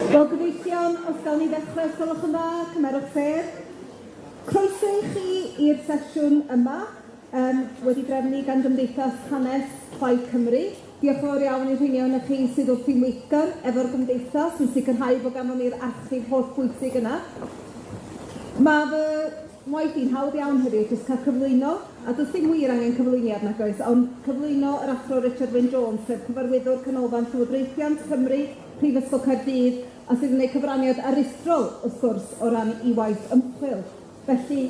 Wel, gyfeillion, os gawn ni ddechrau, os gwelwch yn dda, cymerwch sedd. Croeso i chi i'r sesiwn yma, wedi drefnu gan Gymdeithas Hanes Plaid Cymru. Diolch yn fawr iawn i'r rheini ohonoch chi sydd wrthi'n weithgar efo'r gymdeithas yn sicrhau bod ganddo ni'r archif holl bwysig yna. Ma' fy ngwaith i'n hawdd iawn heddiw, jyst cael cyflwyno, a does dim wir angen cyflwyniad nag oes, ond cyflwyno yr Athro Richard Wyn Jones, sef Cyfarwyddwr Canolfan Llywodraethiant Cymru, Prifysgol Caerdydd, a sydd yn gwneud cyfraniad aruthrol, wrth gwrs, o ran 'i waith ymchwil. Felly,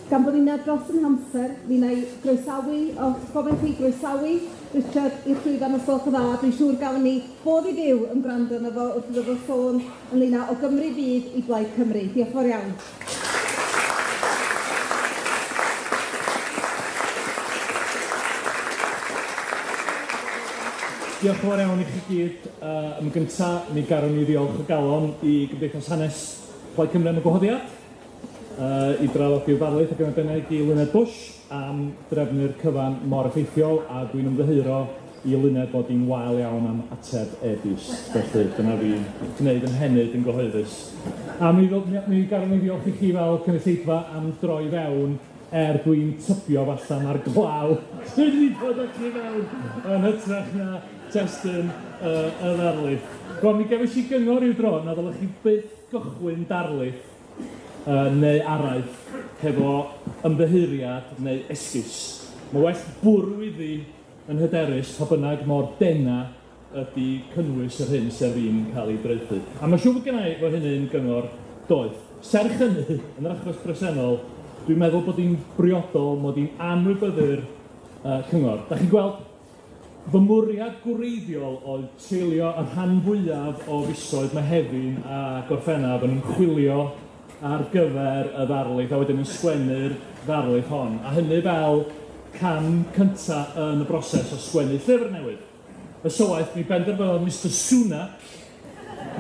gan bod ni'n dros yn hamser, mi wna i groesawu, os gofyn chi groesawu Richard i'r llwyfan os gwelwch yn dda. Dwi'n siŵr gafon ni fodd i fyw yn gwrando arno fo wrth iddo fo sôn ynglyn â O Gymru Fydd i Blaid Cymru. Diolch yn fawr iawn. Diolch yn fawr iawn i chi gyd. Yn gynta, mi garwn i ddiolch o galon i Gymdeithas Hanes Plaid Cymru am y gwahoddiad i draddodi'r ddarlith ac yn arbennig i Luned Bush am drefnu'r cyfan mor effeithiol, a dwi'n ymddiheuro i Luned bod hi'n wael iawn am ateb e-byst, felly dyna fi'n gwneud yn henyd yn gyhoeddus. A mi garwn i ddiolch i chi fel cynulleidfa am droi fewn, er dwi'n tybio falla mae'r glaw sydd wedi dod â chi fewn yn hytrach na testun y ddarlith. Wel, mi gefais i gyngor ryw dro na ddylech chi byth gychwyn darlith neu araith hefo ymddiheuriad neu esgus. Mae well bwrw iddi yn hyderus pa bynnag mor dena ydy cynnwys yr hyn sydd ar fin cael ei draethu. A mae'n siŵr bod genna i fo hynny'n gyngor doeth. Serch hynny, yn yr achos bresennol, dwi'n meddwl bod hi'n briodol mod i'n anwybyddu'r cyngor. Da chi'n gweld, fy mwriad gwreiddiol oedd treulio y rhan fwyaf o fisoedd Mehefin a Gorffennaf yn ymchwilio ar gyfer y ddarlith, a wedyn yn sgwennu'r ddarlith hon. A hynny fel cam cynta yn y broses o sgwennu llyfr newydd. Ysywaeth, mi benderfynodd Mister Sunak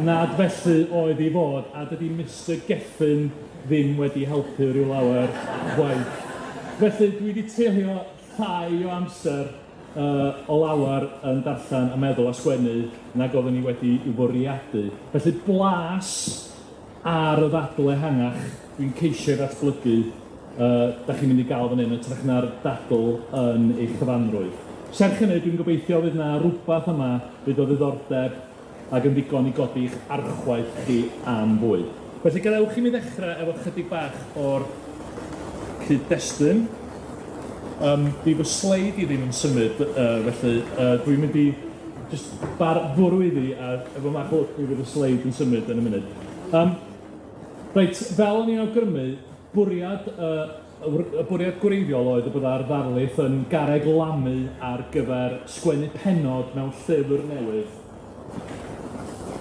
nad felly oedd i fod, a dydy Mister Gething ddim wedi helpu rhyw lawer chwaith. Felly, dwi wedi treulio llai o amser o lawer yn darllen a meddwl a sgwennu nag oeddwn i wedi i'w fwriadu. Felly, blas ar y ddadl ehangach dwi'n ceisio ei ddatblygu, da chi'n mynd i gael fan hyn, yn hytrach na'r dadl yn ei chyfanrwydd. Serch hynny, dwi'n gobeithio fydd 'na rywbeth yma fydd o ddiddordeb ac yn ddigon i godi'ch archwaeth chi am fwy. Felly, gadewch i mi ddechrau efo chydig bach o'r cyd-destun. Di fy sleid i ddim yn symud, felly dwi'n mynd i jyst bwrw iddi, a efo mach o lwc mi fydd y sleid yn symud yn y munud. Reit, fel o'n i'n awgrymu, bwriad y bwriad gwreiddiol oedd y byddai'r ddarlith yn garreg lamu ar gyfer sgwennu pennod mewn llyfr newydd.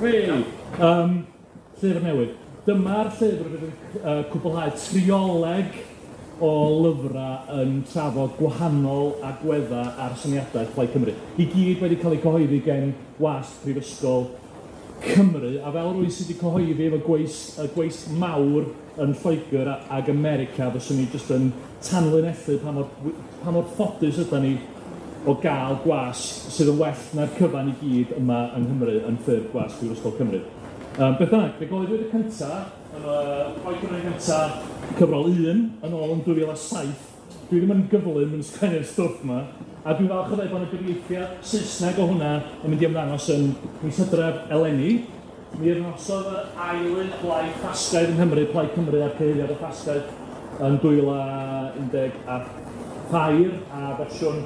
Hei! Llyfr newydd. Dyma'r llyfr fydd yn cwblhau trioleg o lyfrau yn trafod gwahanol agweddau ar syniadaeth Plaid Cymru. I gyd wedi cael eu cyhoeddi gen Wasg Prifysgol Cymru, a fel rywun sydd wedi cyhoeddi efo y gweisg mawr yn Lloegr ag America, fyswn i jyst yn tanlinellu pa mor ffodus ydan ni o gael gwasg sydd yn well na'r cyfan i gyd yma yng Nghymru yn ffurf Gwasg Prifysgol Cymru. Beth bynnag, fe gyhoeddwyd y cyntaf, yn y Plaid Cymru gyntaf, cyfrol 1, yn ôl yn 2007. Dwi ddim yn gyflym yn sgwennu'r stwff yma, a dwi'n falch o ddweud bod yna gyfieithiad Saesneg o hwnna yn mynd i ymddangos yn mis Hydref eleni. Mi ymddangosodd yr ail un Blaid Ffasgaidd yng Nghymru, Plaid Cymru a'r cyhuddiad o Ffasgaeth yn 2013, a fersiwn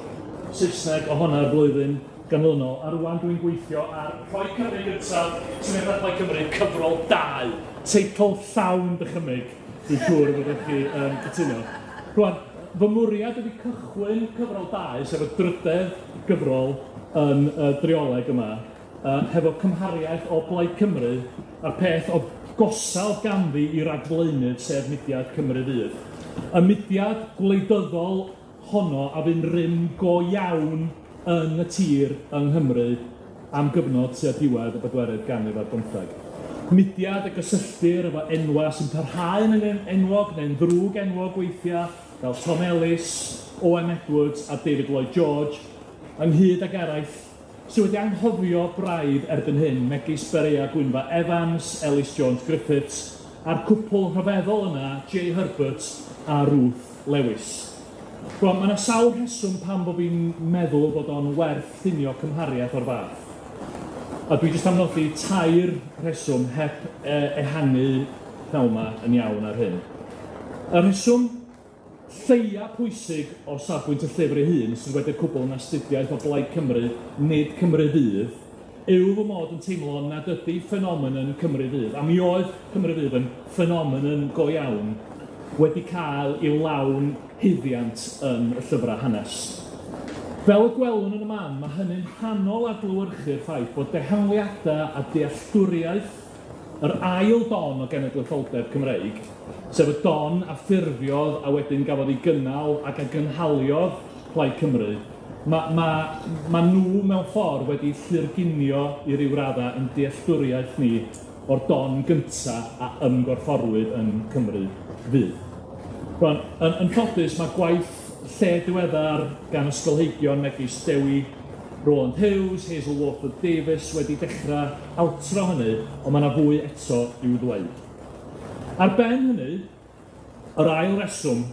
Saesneg o honna'r flwyddyn ganlynol. A rwan dwi'n gweithio ar Plaid Cymru gyntaf, Syniadau Plaid Cymru, cyfrol 2. Teitl llawn dychymyg, dwi'n siŵr y byddwch chi yn cytuno. Rwan, fy mwriad ydy cychwyn cyfrol 2, sef y drydedd gyfrol yn y drioleg yma, hefo cymhariaeth o Blaid Cymru a'r peth o gosa oedd ganddi i ragflaenydd, sef mudiad Cymru Fydd. Y mudiad gwleidyddol honno a fu'n rym go iawn yn y tir yng Nghymru am gyfnod tua diwedd y bedwaredd ganrif ar bymtheg. Mudiad y gysylltir efo enwau sy'n parhau yn enwog neu'n ddrwg enwog weithiau, fel Tom Ellis, O.M. Edwards a David Lloyd George, ynghyd ag eraill sydd wedi anghofio braidd erbyn hyn, megis Berea Gwynfa Evans, Ellis Jones Griffiths, a'r cwpl rhyfeddol yna, Jay Herbert a Ruth Lewis. Rwan, mae yna sawl rheswm pam bod fi'n meddwl bod o'n werth llunio cymhariaeth o'r fath. A dwi jyst am nodi tair rheswm heb ehangu pnawn 'ma yn iawn ar hyn. Y rheswm lleia pwysig o safbwynt y llyfr ei hun, sydd wedi'r cwbl yn astudiaeth o Blaid Cymru, nid Cymru Fydd, yw fy mod yn teimlo nad ydy ffenomenon Cymru Fydd, a mi oedd Cymru Fydd yn ffenomenon go iawn, wedi cael ei lawn haeddiant yn y llyfrau hanes. Fel y gwelwn yn y man, mae hynny'n rhannol adlewyrchu'r ffaith bod dehongliadau a dealltwriaeth yr ail don o genedlaetholdeb Cymreig, sef y don a ffurfiodd a wedyn gafodd ei gynnal ac a gynhaliodd Plaid Cymru, ma' nhw mewn ffordd wedi llurgunio i ryw raddau yn dealltwriaeth ni o'r don gynta a ymgorfforwyd yn Cymru Fydd. Rwan, yn ffodus, mae gwaith lle diweddar gan ysgolheigion megis Dewi Roland Hughes, Hazel Warford Davies wedi dechrau altro hynny, ond mae yna fwy eto i'w ddweud. Ar ben hynny, yr ail reswm,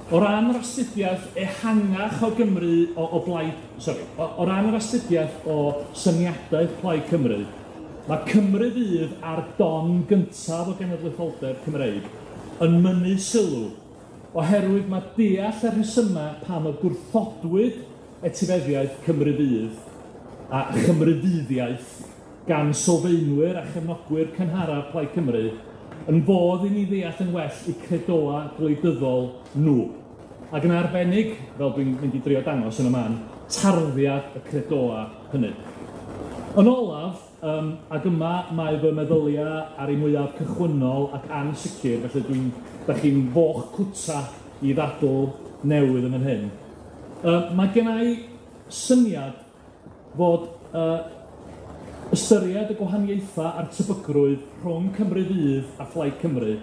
o ran yr astudiaeth ehangach o Gymru o blaid, sori, o ran yr astudiaeth o syniadaeth Plaid Cymru, mae Cymru Fydd ar don gyntaf o genedlaetholdeb Cymreig yn mynnu sylw, oherwydd mae deall y rhesymau pam y gwrthodwyd etifeddiaeth Cymru Fydd a Chymrufyddiaeth gan sylfaenwyr a chefnogwyr cynharaf Plaid Cymru yn fodd i ni ddeall yn well eu credoau gwleidyddol nhw. Ac yn arbennig, fel dwi'n mynd i drio dangos yn y man, tarddiad y credoau hynny. Yn olaf, ac yma mae fy meddyliau ar ei mwyaf cychwynnol ac ansicr, felly dwi'n, da chi'n foch cwta i ddadl newydd yn fan hyn. Mae gen i syniad fod ystyried y gwahaniaethau a'r tebygrwydd rhwng Cymru Fydd a Phlaid Cymru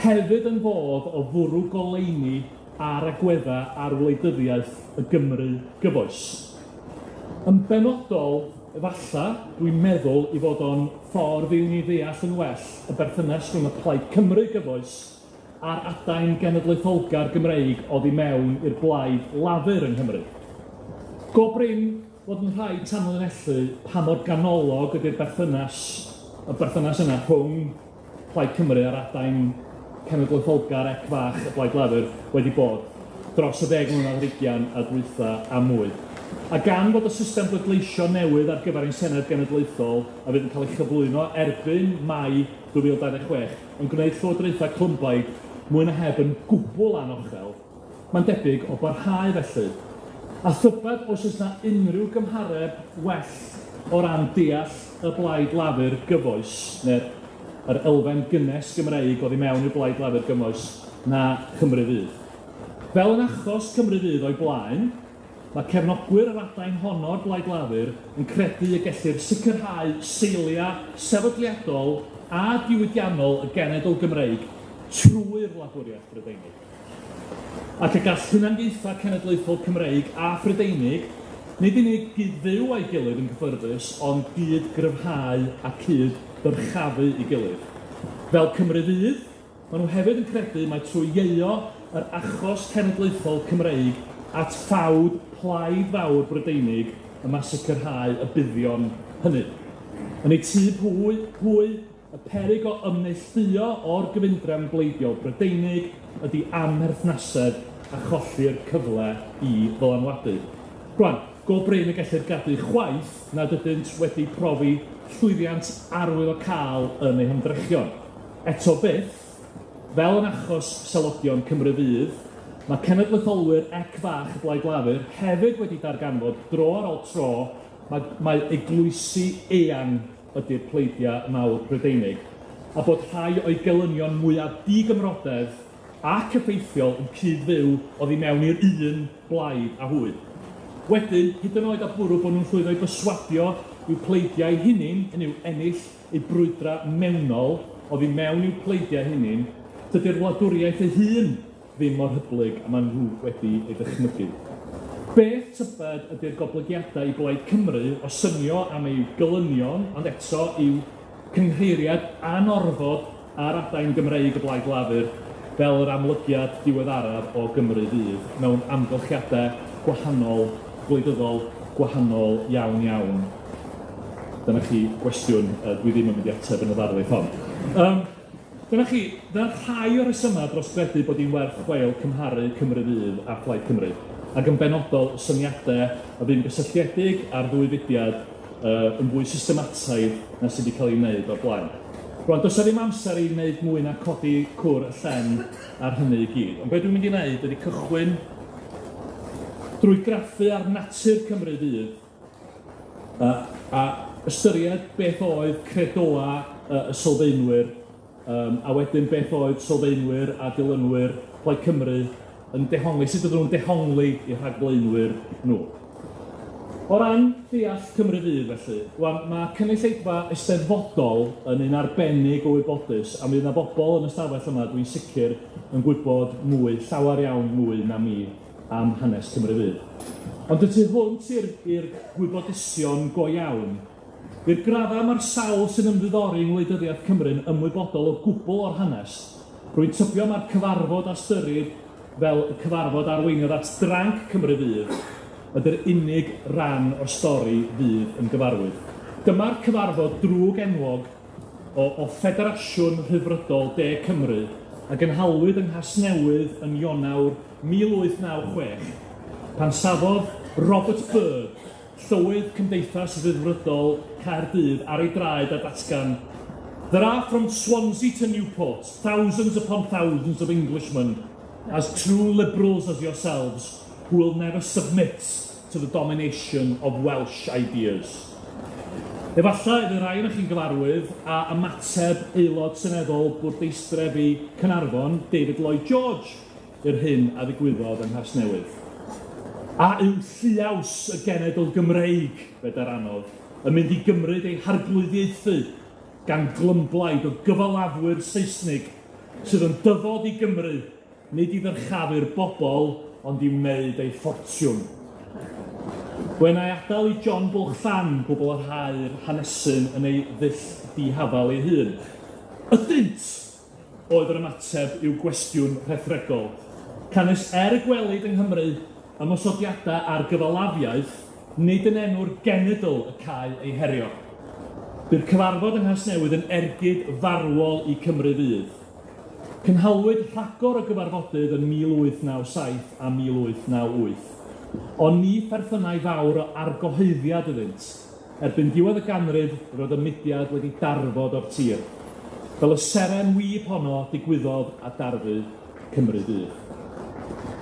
hefyd yn fodd o fwrw goleuni ar agweddau ar wleidyddiaeth y Gymru gyfoes. Yn benodol, efalla, dwi'n meddwl i fod o'n ffordd i ni ddeall yn well y berthynas rhwng y Plaid Cymru gyfoes a'r adain genedlaetholgar Gymreig oddi mewn i'r blaid Lafur yng Nghymru. Go brin fod yn rhaid tanlinellu pa mor ganolog ydy'r berthynas yna rhwng Plaid Cymru a'r adain cenedlaetholgar ec fach y Blaid Lafur wedi bod dros y 10 mlynedd ar hugain a dwytha a mwy. A gan fod y system bleidleisio newydd ar gyfer ein Senedd Genedlaethol a fydd yn cael ei chyflwyno erbyn Mai 2026 yn gwneud llywodraethau clymblaid mwy na heb yn gwbl anochel, mae'n debyg o barhau felly. A thybed os oes 'na unrhyw gymhareb well o ran deall y Blaid Lafur gyfoes, neu'r yr elfen gynnes Gymreig oddi mewn i'r Blaid Lafur gyfoes, na Chymru Fydd. Fel yn achos Cymru Fydd o'i blaen, mae cefnogwyr yr adain honno'r Blaid Lafur yn credu y gellir sicrhau seiliau sefydliadol a diwydiannol y genedl Gymreig trwy'r wladwriaeth Brydeinig. Ac y gall hunaniaethau cenedlaethol Cymreig a Phrydeinig nid unig gyd-fyw â'i gilydd yn gyffyrddus, ond gyd-gryfhau a cyd-ddyrchafu ei gilydd. Fel Cymru Fydd, maen nhw hefyd yn credu mai trwy ieuo yr achos cenedlaethol Cymreig at ffawd plaid fawr Brydeinig y mae sicrhau y buddion hynny. Yn eu tyb hwy, y peryg o ymneilltuo o'r gyfundrefn bleidiol Brydeinig ydy amherthnasedd a cholli'r cyfle i ddylanwadu. Rwan, go brin y gellir gadu chwaith nad ydynt wedi profi llwyddiant arwyddocaol yn eu hymdrechion. Eto byth, fel yn achos selogion Cymru Fydd, mae cenedlaetholwyr ec fach y Blaid Lafur hefyd wedi darganfod dro ar ôl tro mae eglwysi eang ydy'r pleidiau mawr Prydeinig, a bod rhai o'i gelynion mwyaf digymrodedd ac effeithiol yn cyd-fyw oddi mewn i'r un blaid a hwy. Wedyn, hyd yn oed a bwrw bod nhw'n llwyddo i berswadio i'w pleidiau hunain, hynny yw ennill eu brwydrau mewnol oddi mewn i'w pleidiau hunain, dydy'r wladwriaeth ei hun ddim mor hyblyg a maen nhw wedi ei ddychmygu. Beth tybed ydy'r goblygiadau i Blaid Cymru o synio am ei gelynion, ond eto i'w cynghreiriad anorfod ar adain Gymreig y Blaid Lafur fel yr amlygiad diweddaraf o Gymru Fydd mewn amgylchiadau gwahanol, gwleidyddol gwahanol iawn iawn? Dyna chi gwestiwn dwi ddim yn mynd i ateb yn y ddarlith hon. Dyna chi, dyna rhai o'r rhesymau dros gredu bod hi'n werth chweil cymharu Cymru Fydd a Phlaid Cymru, ac yn benodol y syniadau a fu'n gysylltiedig â'r ddwy fudiad yn fwy systemataidd na sydd wedi cael ei wneud o'r blaen. Rwan, does 'na ddim amser i wneud mwy na codi cwr y llen ar hynny i gyd, ond be dwi'n mynd i wneud ydy cychwyn drwy graffu ar natur Cymru Fydd a ystyried beth oedd credoa y sylfaenwyr, a wedyn beth oedd sylfaenwyr a dilynwyr Plaid Cymru yn dehongli, sut oedden nhw'n dehongli eu rhagflaenwyr nhw. O ran deall Cymru Fydd felly, wan, mae cynulleidfa eisteddfodol yn un arbennig o wybodus, a mi fydd 'na bobl yn y stafell yma, dwi'n sicr, yn gwybod mwy, llawer iawn mwy na mi am hanes Cymru Fydd. Ond y tu hwnt i'r gwybodusion go iawn, i'r graddau mae'r sawl sy'n ymddiddori yng ngwleidyddiaeth Cymru'n ymwybodol o gwbl o'r hanes, rwy'n tybio mai'r cyfarfod a ystyrid fel y cyfarfod a arweiniodd at dranc Cymru Fydd ydy'r unig ran o'r stori fydd yn gyfarwydd. Dyma'r cyfarfod drwg enwog o Ffederasiwn Rhyddfrydol De Cymru a gynhalwyd yng Nghasnewydd yn Ionawr 1896, pan safodd Robert Byrd, Llywydd Cymdeithas Ryddfrydol Caerdydd, ar ei draed a datgan, "There are from Swansea to Newport thousands upon thousands of Englishmen, as true liberals as yourselves, who will never submit to the domination of Welsh ideas." Efallai fydd rhai ohonoch chi'n gyfarwydd â ymateb aelod seneddol bwrdeistrefi Caernarfon, David Lloyd George, i'r hyn a ddigwyddodd yng Nghasnewydd. "A yw lliaws y genedl Gymreig," fe daranodd, "yn mynd i gymryd ei harglwyddiaethu gan glymblaid o gyfalafwyr Saesnig sydd yn dyfod i Gymru nid i ddyrchafu'r bobl ond i wneud eu ffortiwn?" Wel, na i adael i John Bwlch-llan gwblhau'r hanesyn yn ei ddull dihafal ei hun. "Ydynt," oedd yr ymateb i'w gwestiwn rhethregol. Canys er y gwelid yng Nghymru ymosodiadau ar gyfalafiaeth, nid yn enw'r genedl y cae ei herio. Bu'r cyfarfod yng Nghasnewydd yn ergyd farwol i Cymru Fydd. Cynhalwyd rhagor o gyfarfodydd yn 1897 a 1898, ond ni pherthynai fawr o argyhoeddiad iddynt. Erbyn diwedd y ganrif, roedd y mudiad wedi darfod o'r tir. Fel y seren wib honno, digwyddodd a darfu Cymru Fydd.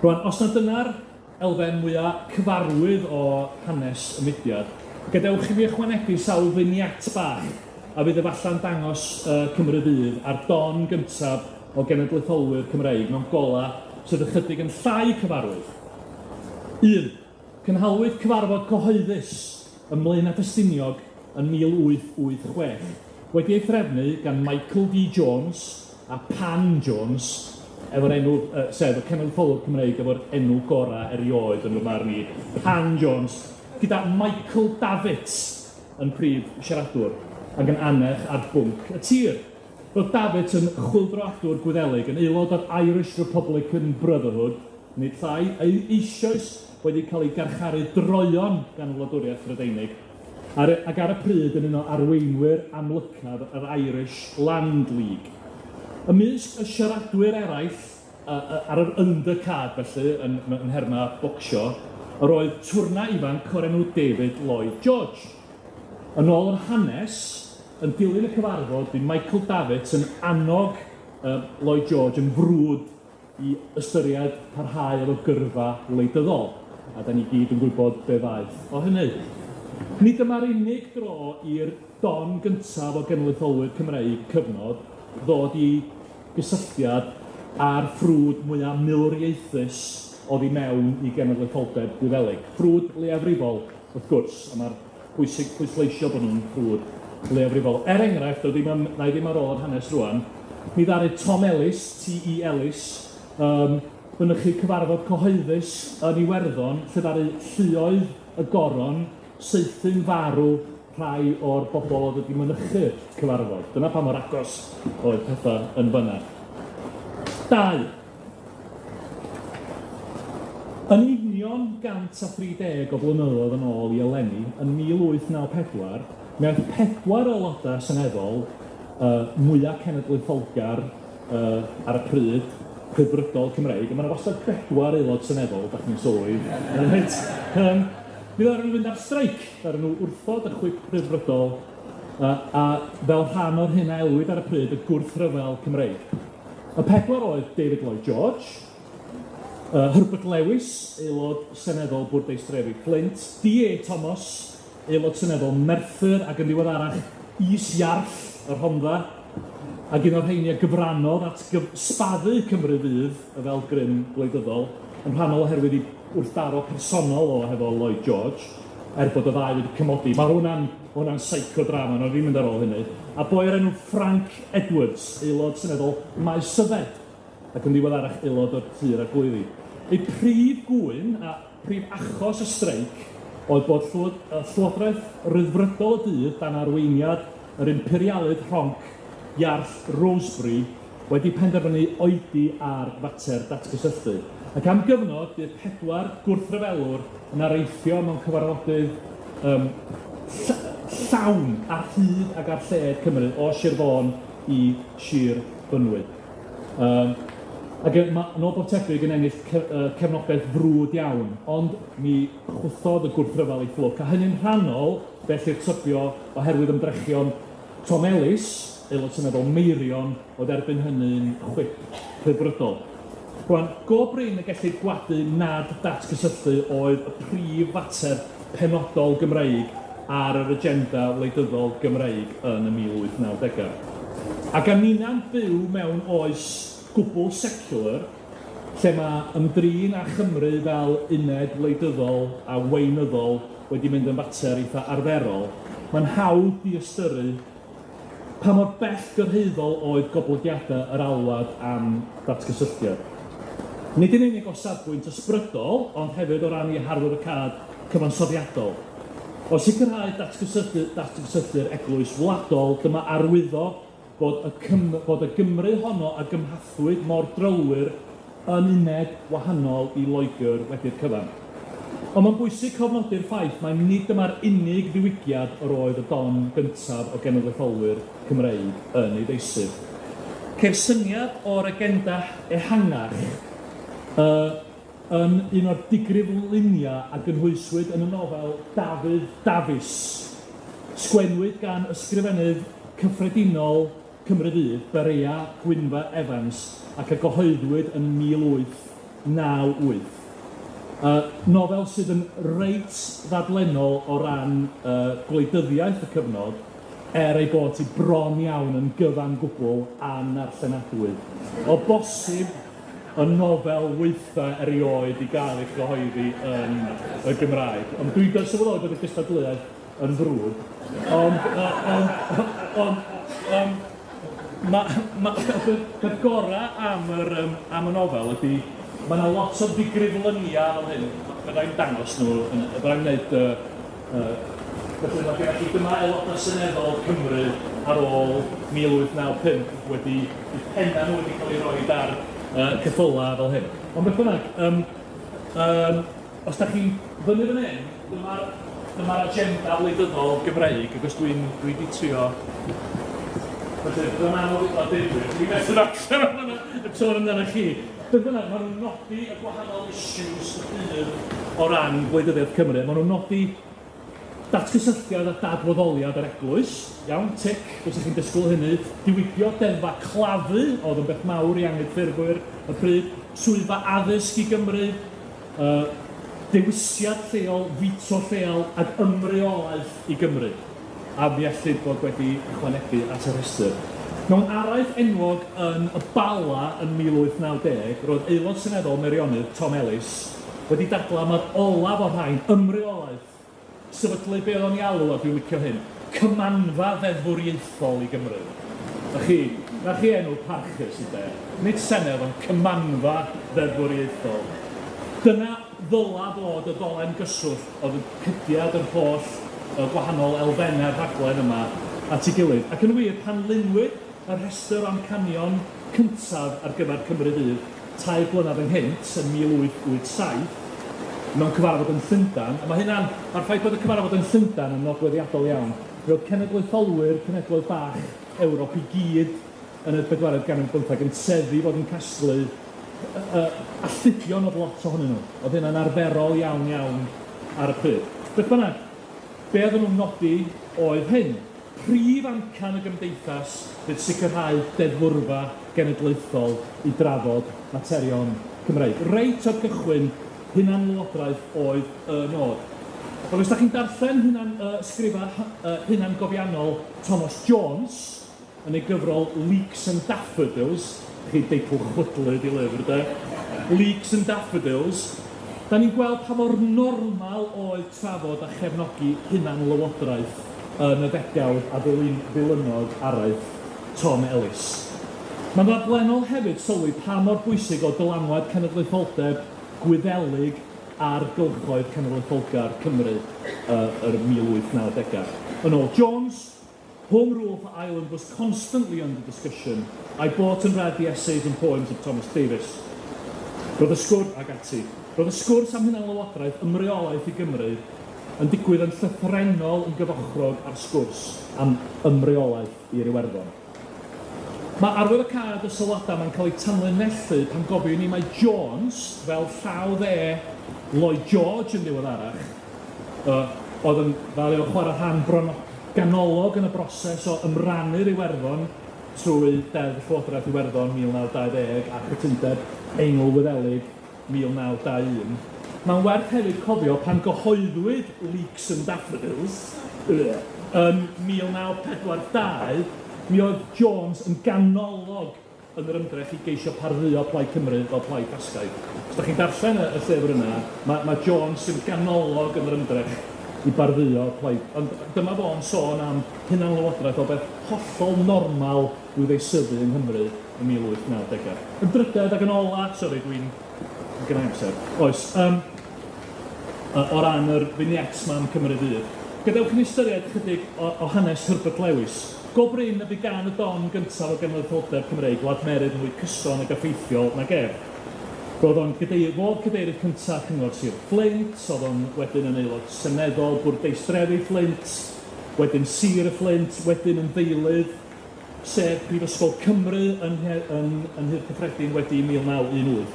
Rwan, os na dyna'r elfen mwyaf cyfarwydd o hanes y mudiad, gadewch i fi ychwanegu sawl vignette bach a fydd efallai'n dangos Cymru Fydd a'r don gyntaf o genedlaetholwyr Cymreig mewn gola sydd ychydig yn llai cyfarwydd. 1. Cynhalwyd cyfarfod cyhoeddus ym Mlaenau Ffestiniog yn 1886, wedi ei threfnu gan Michael D Jones a Pan Jones, efo'r enw, sef y cenedlaetholwr Cymreig efo'r enw gorau erioed yn fy marn i, Pan Jones, gyda Michael Davitt yn prif siaradwr ac yn annerch ar bwnc y tir. Roedd Davitt yn chwyldroadwr Gwyddelig, yn aelod o'r Irish Republican Brotherhood, nid llai, eisoes wedi cael ei garcharu droeon gan y wladwriaeth Brydeinig, ac ar y pryd yn un o arweinwyr amlycaf yr Irish Land League. Ymysg y siaradwyr eraill ar yr undercard felly, yn nhermau bocsio, yr oedd twrna ifanc o'r enw David Lloyd George. Yn ôl yr hanes, yn dilyn y cyfarfod, bu Michael Davitt yn annog Lloyd George yn frwd i ystyried parhau efo gyrfa wleidyddol, a da ni gyd yn gwybod be ddaeth o hynny. Nid dyma'r unig dro i'r don gyntaf o genedlaetholwyr Cymreig cyfnod ddod i gysylltiad â'r ffrwd mwyaf milwriaethus oddi mewn i genedlaetholdeb Gwyddelig. Ffrwd leiafrifol, wrth gwrs, a mae'r pwysig pwysleisio bod nhw'n ffrwd leiafrifol. Er enghraifft, o ddim am, na i ddim ar ôl yr hanes rwan, mi ddaru Tom Ellis, T.E. Ellis, fynychu cyfarfod cyhoeddus yn Iwerddon lle ddaru lluoedd y goron saethu'n farw rhai o'r bobl oedd wedi mynychu'r cyfarfod. Dyna pa mor agos oedd pethau yn fanna. 2. Yn union 130 o blynyddoedd yn ôl i eleni, yn 1894, mi aeth 4 aelodau seneddol mwyaf cenedlaetholgar ar y pryd, Rhyddfrydol Cymreig, a mae yna wastad 4 aelod seneddol, da chi'n sylwi, reit? Mi ddaru nhw fynd ar streic, ddaru nhw wrthod y chwip Rhyddfrydol, a fel rhan o'r hyn a elwid ar y pryd y gwrthryfel Cymreig. Y 4 oedd David Lloyd George, Herbert Lewis, aelod seneddol bwrdeistrefi Flint, D.A. Thomas, aelod seneddol Merthyr ac yn ddiweddarach Is-Iarll y Rhondda, ac un o'r rheini a gyfrannodd at sbaddu Cymru Fydd fel grym gwleidyddol, yn rhannol oherwydd ei wrthdaro personol o hefo Lloyd George, er bod y ddau wedi cymodi. Mae hwnna'n psychodrama, nhw ddim mynd ar ôl hynny. A boi o'r enw Frank Edwards, aelod seneddol Maesyfed, ac yn ddiweddarach aelod o'r Tŷ'r Arglwyddi. Ei prif gŵyn a prif achos y streic oedd bod Llywodraeth Ryddfrydol y dydd dan arweiniad yr imperialydd rhonc Iarll Rosebery wedi penderfynu oedi ar fater datgysylltu. Ac am gyfnod, bydd 4 gwrthryfelwr yn areithio mewn cyfarfodydd llawn ar hyd ac ar lled Cymru, o Sir Fôn i Sir Fynwy. Ac yn ôl bob tebyg yn ennill cefnogaeth frwd iawn, ond mi chwthodd y gwrthryfel ei fflwc, a hynny'n rhannol, felly'r tybio, oherwydd ymdrechion Tom Ellis, aelod seneddol Meirion, oedd erbyn hynny'n chwip Rhyddfrydol. Rwan, go brin y gellid gwadu nad datgysylltu oedd y prif fater penodol Gymreig ar yr agenda wleidyddol Gymreig yn y 1890au. Ac a ninna'n byw mewn oes gwbl secular, lle mae ymdrin â Chymru fel uned wleidyddol a weinyddol wedi mynd yn fater eitha arferol, mae'n hawdd diystyru pa mor bell gyrhaeddol oedd goblygiadau yr alwad am ddatgysylltiad. Nid yn unig o safbwynt ysbrydol, ond hefyd o ran ei harwyddocâd cyfansoddiadol. O sicrhau datgysylltu'r eglwys wladol, dyma arwyddo bod y Gymru honno a gymhathwyd mor drylwyr yn uned wahanol i Loegr wedi'r cyfan. Ond mae'n bwysig cofnodi'r ffaith mai nid dyma'r unig ddiwygiad yr oedd y don gyntaf o genedlaetholwyr Cymreig yn ei ddeisyf. Ceir syniad o'r agenda ehangach yn un o'r digrifluniau a gynhwyswyd yn y nofel Dafydd Dafis, sgwennwyd gan ysgrifennydd cyffredinol Cymru Fydd, Berea Gwynfa Evans, ac a gyhoeddwyd yn 1898. Nofel sydd yn reit ddadlennol o ran gwleidyddiaeth y cyfnod, er ei bod hi bron iawn yn gyfan gwbl anarllenadwy. O bosib y nofel weitha erioed i gael ei chyhoeddi yn y Gymraeg. Ond dwi'n sylweddoli bod y gystadleuaeth yn frwd, ond peth gorau am y nofel ydy mae yna lot o ddigriflyniau fel hyn. Byddai'n dangos nhw, byddai'n gwneud felly mae gennych chi dyma aelodau seneddol Cymru ar ôl 1895 wedi eu pennau nhw wedi cael eu rhoi ar ceffylau fel hyn. Ond beth bynnag, os da chi fyny fan hyn, dyma'r agenda wleidyddol Gymreig, ac os dwi wedi trio... Felly, bydd yn anodd i ddeud, dwi'n methu darllen y sôn amdano chi. Beth bynnag, maen nhw'n nodi y gwahanol issues y dydd o ran gwleidyddiaeth Cymru. Maen nhw'n nodi datgysylltiad a dadwaddoliad yr eglwys, iawn, tic, os ydych chi'n disgwyl hynny, diwygio deddfa claddu, oedd yn beth mawr i anghydffurfwyr y pryd, swyddfa addysg i Gymru, dewisiad lleol, fito lleol ac ymreolaeth i Gymru, a mi ellid bod wedi ychwanegu at y rhestr. Mewn araith enwog yn y Bala yn 1890, roedd aelod seneddol Meirionnydd, Tom Ellis, wedi dadlau mae'r olaf o'r rhain, ymreolaeth, sefydlu be oedd o'n ei alw, a dwi'n licio hyn, cymanfa ddeddfwriaethol i Gymru. A chi, Na chi enw parchus ynde? Nid Senedd ond Cymanfa Ddeddfwriaethol. Dyna ddyla fod y ddolen gyswllt oedd yn cydiad yr holl y gwahanol elfennau'r rhaglen yma at ei gilydd. Ac yn wir, pan lunwyd y rhestr o amcanion cyntaf ar gyfer Cymru Fydd 3 blynedd ynghynt, yn 1887, mewn cyfarfod yn Llundain, a mae hynna'n, mae'r ffaith bod y cyfarfod yn Llundain yn nodweddiadol iawn, mi oedd cenedlaetholwyr cenhedloedd bach Ewrop i gyd yn y bedwaredd ganrif bymtheg yn tueddu fod yn casglu alltudion oedd lot ohonyn nhw. Oedd hynna'n arferol iawn iawn ar y pryd. Beth bynnag, be oedden nhw'n nodi oedd hyn. Prif amcan y gymdeithas fydd sicrhau deddfwrfa genedlaethol i drafod materion Cymreig. Reit o'r cychwyn, hunanlywodraeth oedd y nod. Wel, os da chi'n darllen hunan, ysgrifau hunangofiannol Thomas Jones yn ei gyfrol Leeks and Daffodils, chi deitl chwydlyd i lyfr, de? Leeks and Daffodils, da ni'n gweld pa mor normal oedd trafod a chefnogi hunanlywodraeth yn y ddegawd a ddilynodd araith Tom Ellis. Mae'n ddadlennol hefyd sylwi pa mor bwysig oedd dylanwad cenedlaetholdeb Gwyddelig ar gylchoedd cenedlaetholgar Cymru yr 1890au. Yn ôl Jones, Home rule for Ireland was constantly under discussion. I bought and read the essays and poems of Thomas Davis. Roedd y sgwrs, ag ati, roedd y sgwrs am hunanlywodraeth ymreolaeth i Gymru yn digwydd yn llythrennol yn gyfochrog â'r sgwrs am ymreolaeth i'r Iwerddon. Mae arwyddocâd y sylwadau yma'n cael eu tanlinellu pan gofiwn ni mai Jones, fel llaw dde Lloyd George yn ddiweddarach, oedd yn fel oedd chwarae rhan bron ganolog yn y broses o ymrannu'r Iwerddon trwy Deddf Llywodraeth Iwerddon 1920 a Chytundeb Eingl-Wyddelig 1921. Mae'n werth hefyd cofio pan gyhoeddwyd Leeks and Daffodils yn 1942, mi oedd Jones yn ganolog yn yr ymdrech i geisio pardduo Plaid Cymru fel plaid Ffasgaidd. Os da chi'n darllen y llyfr yna, mae Jones yn ganolog yn yr ymdrech i bardduo plaid. Ond dyma fo'n sôn am hunanlywodraeth o beth hollol normal i'w ddeisyfu yng Nghymru yn 1890au. Yn drydedd ac yn ola, sori dwi'n gynna i amser, oes, o ran yr vignettes 'ma am Cymru Fydd. Gadewch i ni ystyried chydig o hanes Herbert Lewis. Go brin y bu gan y don gyntaf o genedlaetholdeb Cymreig ladmerydd mwy cyson ac effeithiol nag ef. Roedd o'n fod cadeirydd cyntaf Cyngor Sir Fflint, oedd o'n wedyn yn aelod seneddol bwrdeistrefi Fflint, wedyn Sir y Fflint, wedyn yn ddeilydd, sef Prifysgol Cymru yn Nhŷ'r Cyffredin wedi 1918.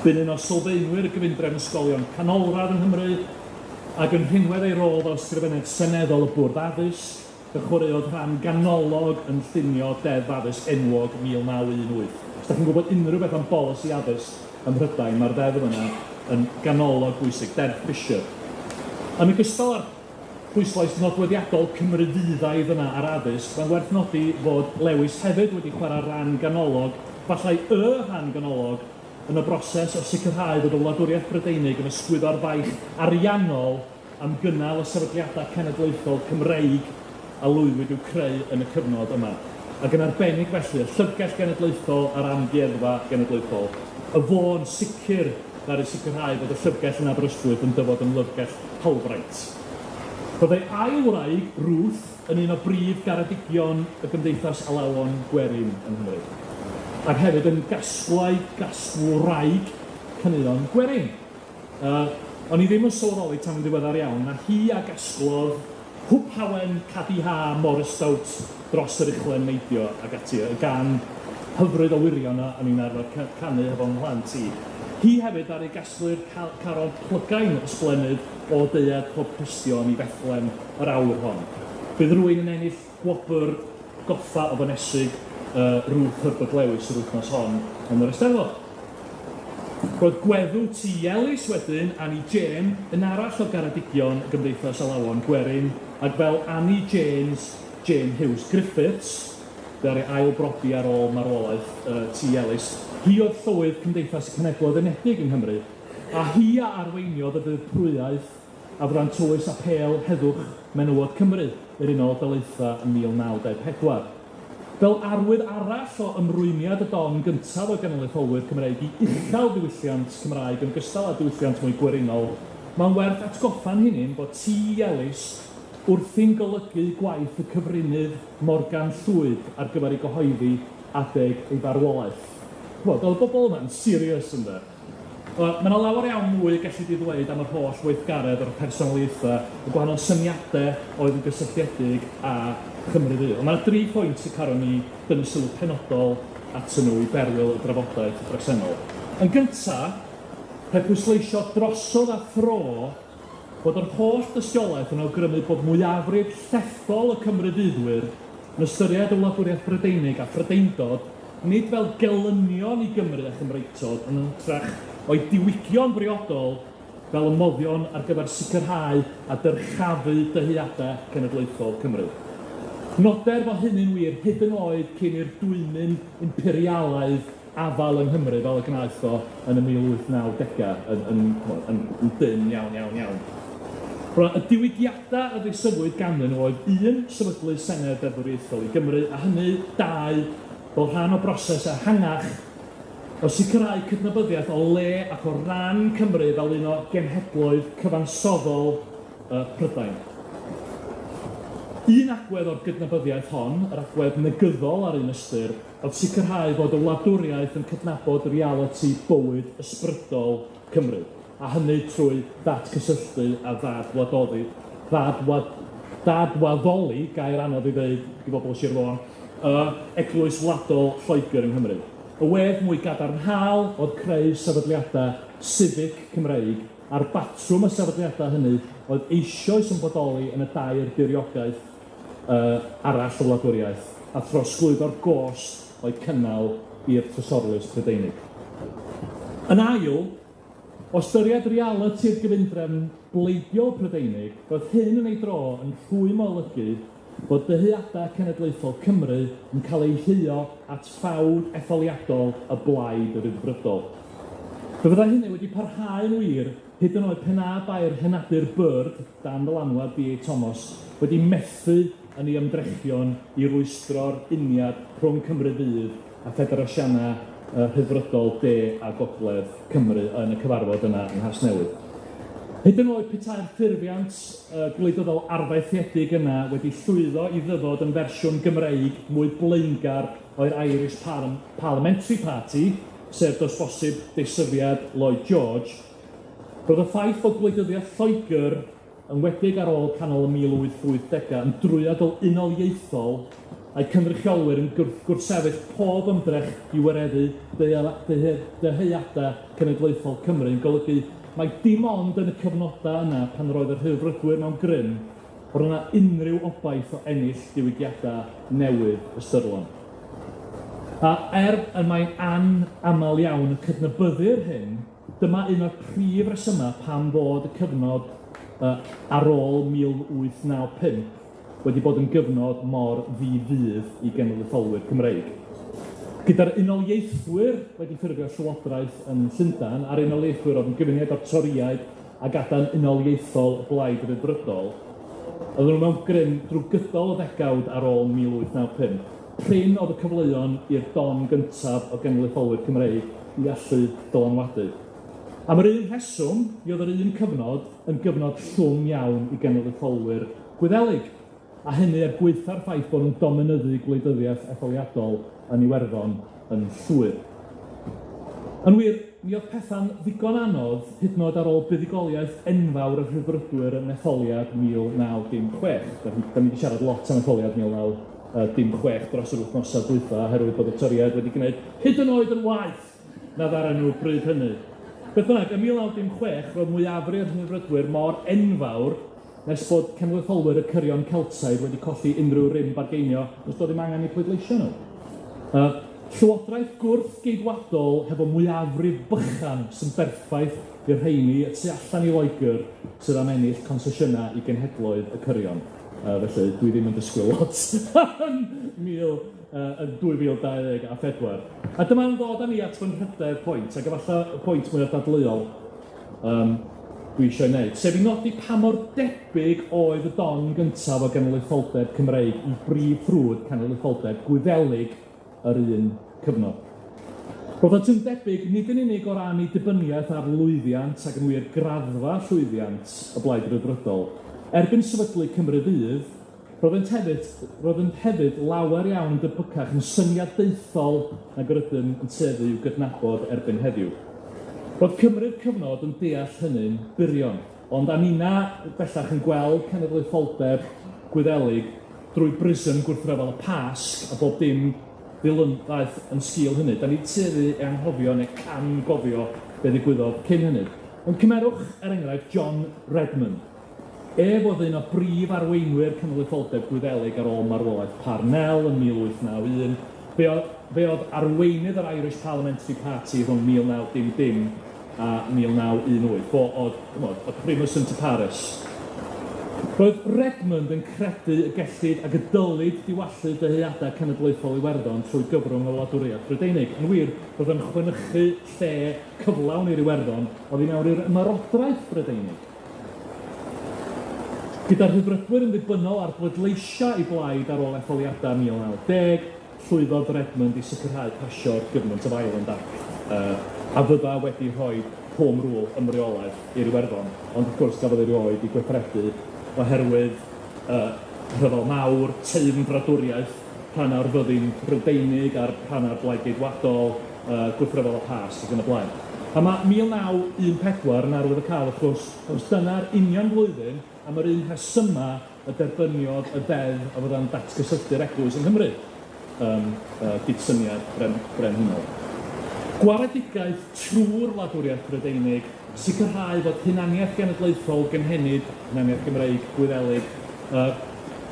Bu'n un o sylfaenwyr y gyfundrefn ysgolion canolradd yng Nghymru, ac yn rhinwedd ei rôl fel ysgrifennydd seneddol y Bwrdd Addysg, fe chwaraeodd rhan ganolog yn llunio Deddf Addysg enwog 1918. Os da chi'n gwybod unrhyw beth am bolisi addysg ym Mhrydain, mae'r ddeddf yna yn ganolog bwysig, Deddf Fisher. Yn ogystal â'r pwyslais nodweddiadol Cymru Fyddaidd yna ar addysg, mae'n werth nodi fod Lewis hefyd wedi chwarae rhan ganolog, fallai y rhan ganolog, yn y broses o sicrhau fod y wladwriaeth Brydeinig yn ysgwyddo'r faich ariannol am gynnal y sefydliadau cenedlaethol Cymreig a lwyddwyd i'w creu yn y cyfnod yma. Ac yn arbennig felly, y Llyfrgell Genedlaethol a'r Amgueddfa Genedlaethol. Y fo'n sicr ddaru sicrhau fod y llyfrgell yn Aberystwyth yn dyfod yn lyfrgell hawlfraint. Roedd ei ail wraig, Ruth, yn un o brif garedigion y Gymdeithas Alawon Gwerin yng Nghymru, ac hefyd yn gasgwraig caneuon gwerin. O'n i ddim yn sylweddoli tan yn ddiweddar iawn na hi a gasglodd Hwp Hawen Cadi Ha Morris Stout dros yr uchlen neidio ac ati, y gân hyfryd o wirion a o'n i'n arfer canu efo 'mhlant i. Hi hefyd ddaru gasglu'r carol plygain ysblennydd o deued pob Cristion i Fethlem yr awr hon. Bydd rhywun yn ennill gwobr goffa o Fonesig Ruth Herbert Lewis yr wythnos hon yn yr Eisteddfod. Roedd gweddw T. Ellis wedyn, Annie Jane, yn arall o garedigion y Gymdeithas Alawon Gwerin, ac fel Annie Janes Jane Hughes Griffiths, ddaru ail brodi ar ôl marwolaeth T. Ellis, hi oedd llywydd Cymdeithas y Cenhedloedd Unedig yng Nghymru, a hi a arweiniodd y ddirprwyaeth a fydda'n tywys apêl heddwch menywod Cymru i'r Unol Daleithiau yn 1924. Fel arwydd arall o ymrwymiad y don gyntaf o genedlaetholwyr Cymreig i uchel ddiwylliant Cymraeg yn ogystal â diwylliant mwy gwerinol, mae'n werth atgoffa'n hunain bod T. Ellis wrthi'n golygu gwaith y cyfrinydd Morgan Llwyd ar gyfer ei gyhoeddi adeg ei farwolaeth. Wel, oedd y bobl yma'n serious ynde. Mae yna lawer iawn mwy gallu di ddweud am yr holl weithgaredd o'r personoliaethau, y gwahanol syniadau oedd yn gysylltiedig â Chymru Fydd. Ond mae yna dri phwynt y caron ni dynnu sylw penodol atyn nhw i berwyl y drafodaeth bresennol. Yn gyntaf, rhaid pwysleisio drosodd a thro bod yr holl dystiolaeth yn awgrymu bod mwyafrif llethol y Cymru Fyddwyr yn ystyried y wladwriaeth Brydeinig a Phrydeindod nid fel gelynion i Gymru a Chymreictod, ond yn hytrach o'i diwygio'n briodol fel y moddion ar gyfer sicrhau a dyrchafu dyheadau cenedlaethol Cymru. Noder fod hynny'n wir hyd yn oed cyn i'r dwymyn imperialaidd afael yng Nghymru fel y gwnaeth o yn y 1890au yn dynn iawn, iawn, iawn. Rwan, y diwygiadau a ddeisyfwyd ganddyn nhw oedd un, sefydlu Senedd Deddfwriaethol i Gymru, a hynny dau, fel rhan o broses ehangach o sicrhau cydnabyddiaeth o le ac o ran Cymru fel un o genhedloedd cyfansoddol Prydain. Un agwedd o'r gydnabyddiaeth hon, yr agwedd negyddol ar un ystyr, oedd sicrhau fod y wladwriaeth yn cydnabod realiti bywyd ysbrydol Cymru, a hynny trwy ddatgysylltu a ddadwaddoli, gair anodd i ddeud i bobl Sir Fôn, Eglwys Wladol Lloegr yng Nghymru. Y wedd mwy gadarnhaol oedd creu sefydliadau civic Cymreig, a'r batrwm y sefydliadau hynny oedd eisoes yn bodoli yn y dair diriogaeth arall y wladwriaeth, a throsglwyddo'r gost o'i cynnal i'r Trysorlys Prydeinig. Yn ail, o ystyried realiti'r gyfundrefn bleidiol Prydeinig, roedd hyn yn ei dro yn rhwym o olygu bod dyheadau cenedlaethol Cymru yn cael eu huo at ffawd etholiadol y blaid ryddfrydol. Fe fyddai hynny wedi parhau'n wir hyd yn oed pe na bai'r henadur Bird, dan ddylanwad B.A. Thomas, wedi methu yn ei ymdrechion i rwystro'r uniad rhwng Cymru Fydd a ffederasiynau rhyddfrydol De a Gogledd Cymru yn y cyfarfod yna yng Nghasnewydd. Hyd yn oed petai'r ffurfiant gwleidyddol arfaethiedig yna wedi llwyddo i ddyfod yn fersiwn Gymreig mwy blaengar o'r Irish Parliamentary Party, sef does bosib deisyfiad Lloyd George, roedd y ffaith bod gwleidyddiaeth Lloegr yn wedig ar ôl canol y 1880au yn drwyadl unoliaethol a'i cynrychiolwyr yn gwrthsefyll pob ymdrech i wireddu dyheadau cenedlaethol Cymru yn golygu mai dim ond yn y cyfnodau yna pan roedd y rhyddfrydwyr mewn grym roedd yna unrhyw obaith o ennill diwygiadau newydd ystyrlon. A y mae'n anaml iawn y cydnabyddir hyn, dyma un o'r prif resymau pam fod y cyfnod ar ôl 1895 wedi bod yn gyfnod mor ddi-fudd i genedlaetholwyr Cymreig. Gyda'r unoliaethwyr wedi ffurfio llywodraeth yn Llundain, a'r unoliaethwyr oedd yn gyfuniad o'r Torïaid ac adain unoliaethol y Blaid Ryddfrydol, oedden nhw mewn grym drwy gydol y ddegawd ar ôl 1895. Prin oedd y cyfleon i'r don gyntaf o genedlaetholwyr Cymreig i allu dylanwadu. Am yr un rheswm, mi oedd yr un cyfnod yn gyfnod llwm iawn i genedlaetholwyr Gwyddelig, a hynny er gwaetha'r ffaith bod nhw'n dominyddu gwleidyddiaeth etholiadol yn Iwerddon yn llwyr. Yn wir, mi oedd pethau'n ddigon anodd hyd yn oed ar ôl buddugoliaeth enfawr y rhyddfrydwyr yn etholiad 1916. Da ni wedi siarad lot am etholiad 1916 dros yr wythnosau dwytha oherwydd bod y Torïaid wedi gwneud hyd yn oed yn waeth na ddaru nhw bryd hynny. Beth bynnag, ym 1916 roedd mwyafrif y rhyddfrydwyr mor enfawr nes bod cenedlaetholwyr y cyrion Celtaidd wedi colli unrhyw rym bargeinio nes doedd ddim angen eu pleidleisio nhw. Llywodraeth gwrth-geidwadol hefo mwyafrif bychan sy'n berffaith i'r rheini y tu allan i Loegr sydd am ennill consesiynau i genhedloedd y cyrion. Felly dwi ddim yn disgwyl lot yn 2024. A dyma'n ddod â ni at fy nhrydedd pwynt, ac efallai y pwynt mwyaf dadleuol. dwi eisiau ei wneud, sef i nodi pa mor debyg oedd y don gyntaf o genedlaetholdeb Cymreig i brif ffrwd cenedlaetholdeb Gwyddelig yr un cyfnod. Roeddent yn debyg nid yn unig o ran eu dibyniaeth ar lwyddiant ac yn wir graddfa llwyddiant y Blaid Ryddfrydol. Erbyn sefydlu Cymru Fydd, roeddent hefyd lawer iawn yn debycach yn syniadaethol nag yr ydym yn tueddu i'w gydnabod erbyn heddiw. Roedd Cymru'r cyfnod yn deall hynny'n burion, ond a ninna bellach yn gweld cenedlaetholdeb Gwyddelig drwy brism gwrthryfel y Pasg a bob dim ddilyndaeth yn sgil hynny. Da ni'n tueddu i anghofio neu cam-gofio be ddigwyddodd cyn hynny. Ond cymerwch, er enghraifft, John Redmond. Ef oedd un o brif arweinwyr cenedlaetholdeb Gwyddelig ar ôl marwolaeth Parnell yn 1891. Fe oedd arweinydd yr Irish Parliamentary Party rhwng 1900 a 1918. Fo oedd, ch'mod, y primus inter pares. Roedd Redmond yn credu y gellid ac y dylid diwallu dyheadau cenedlaethol Iwerddon trwy gyfrwng y wladwriaeth Brydeinig. Yn wir, roedd yn chwenychu lle cyflawn i'r Iwerddon oddi mewn i'r ymerodraeth Brydeinig. Gyda'r Rhyddfrydwyr yn ddibynnol ar bleidleisiau ei blaid ar ôl etholiadau 1910, llwyddodd Redmond i sicrhau pasio'r Government of Ireland Act, a fydda wedi rhoi Home Rule ymreolaeth i'r Iwerddon, ond wrth gwrs gafodd ei rioed i gweithredu oherwydd rhyfel mawr, teyrnfradwriaeth, rhan o'r fyddin Brydeinig a'r rhan o'r Blaid Geidwadol, gwrthryfel y Pasg ac yn y blaen. A mae 1914 yn arwyddocaol wrth gwrs, achos dyna'r union flwyddyn am yr un rhesymau y derbyniodd y ddeddf a fydda'n datgysylltu'r eglwys yng Nghymru, gydsyniad brenhinol. Gwaredigaeth trwy'r wladwriaeth Brydeinig, sicrhau fod hunaniaeth genedlaethol gynhenid, hunaniaeth Gymreig, Gwyddelig,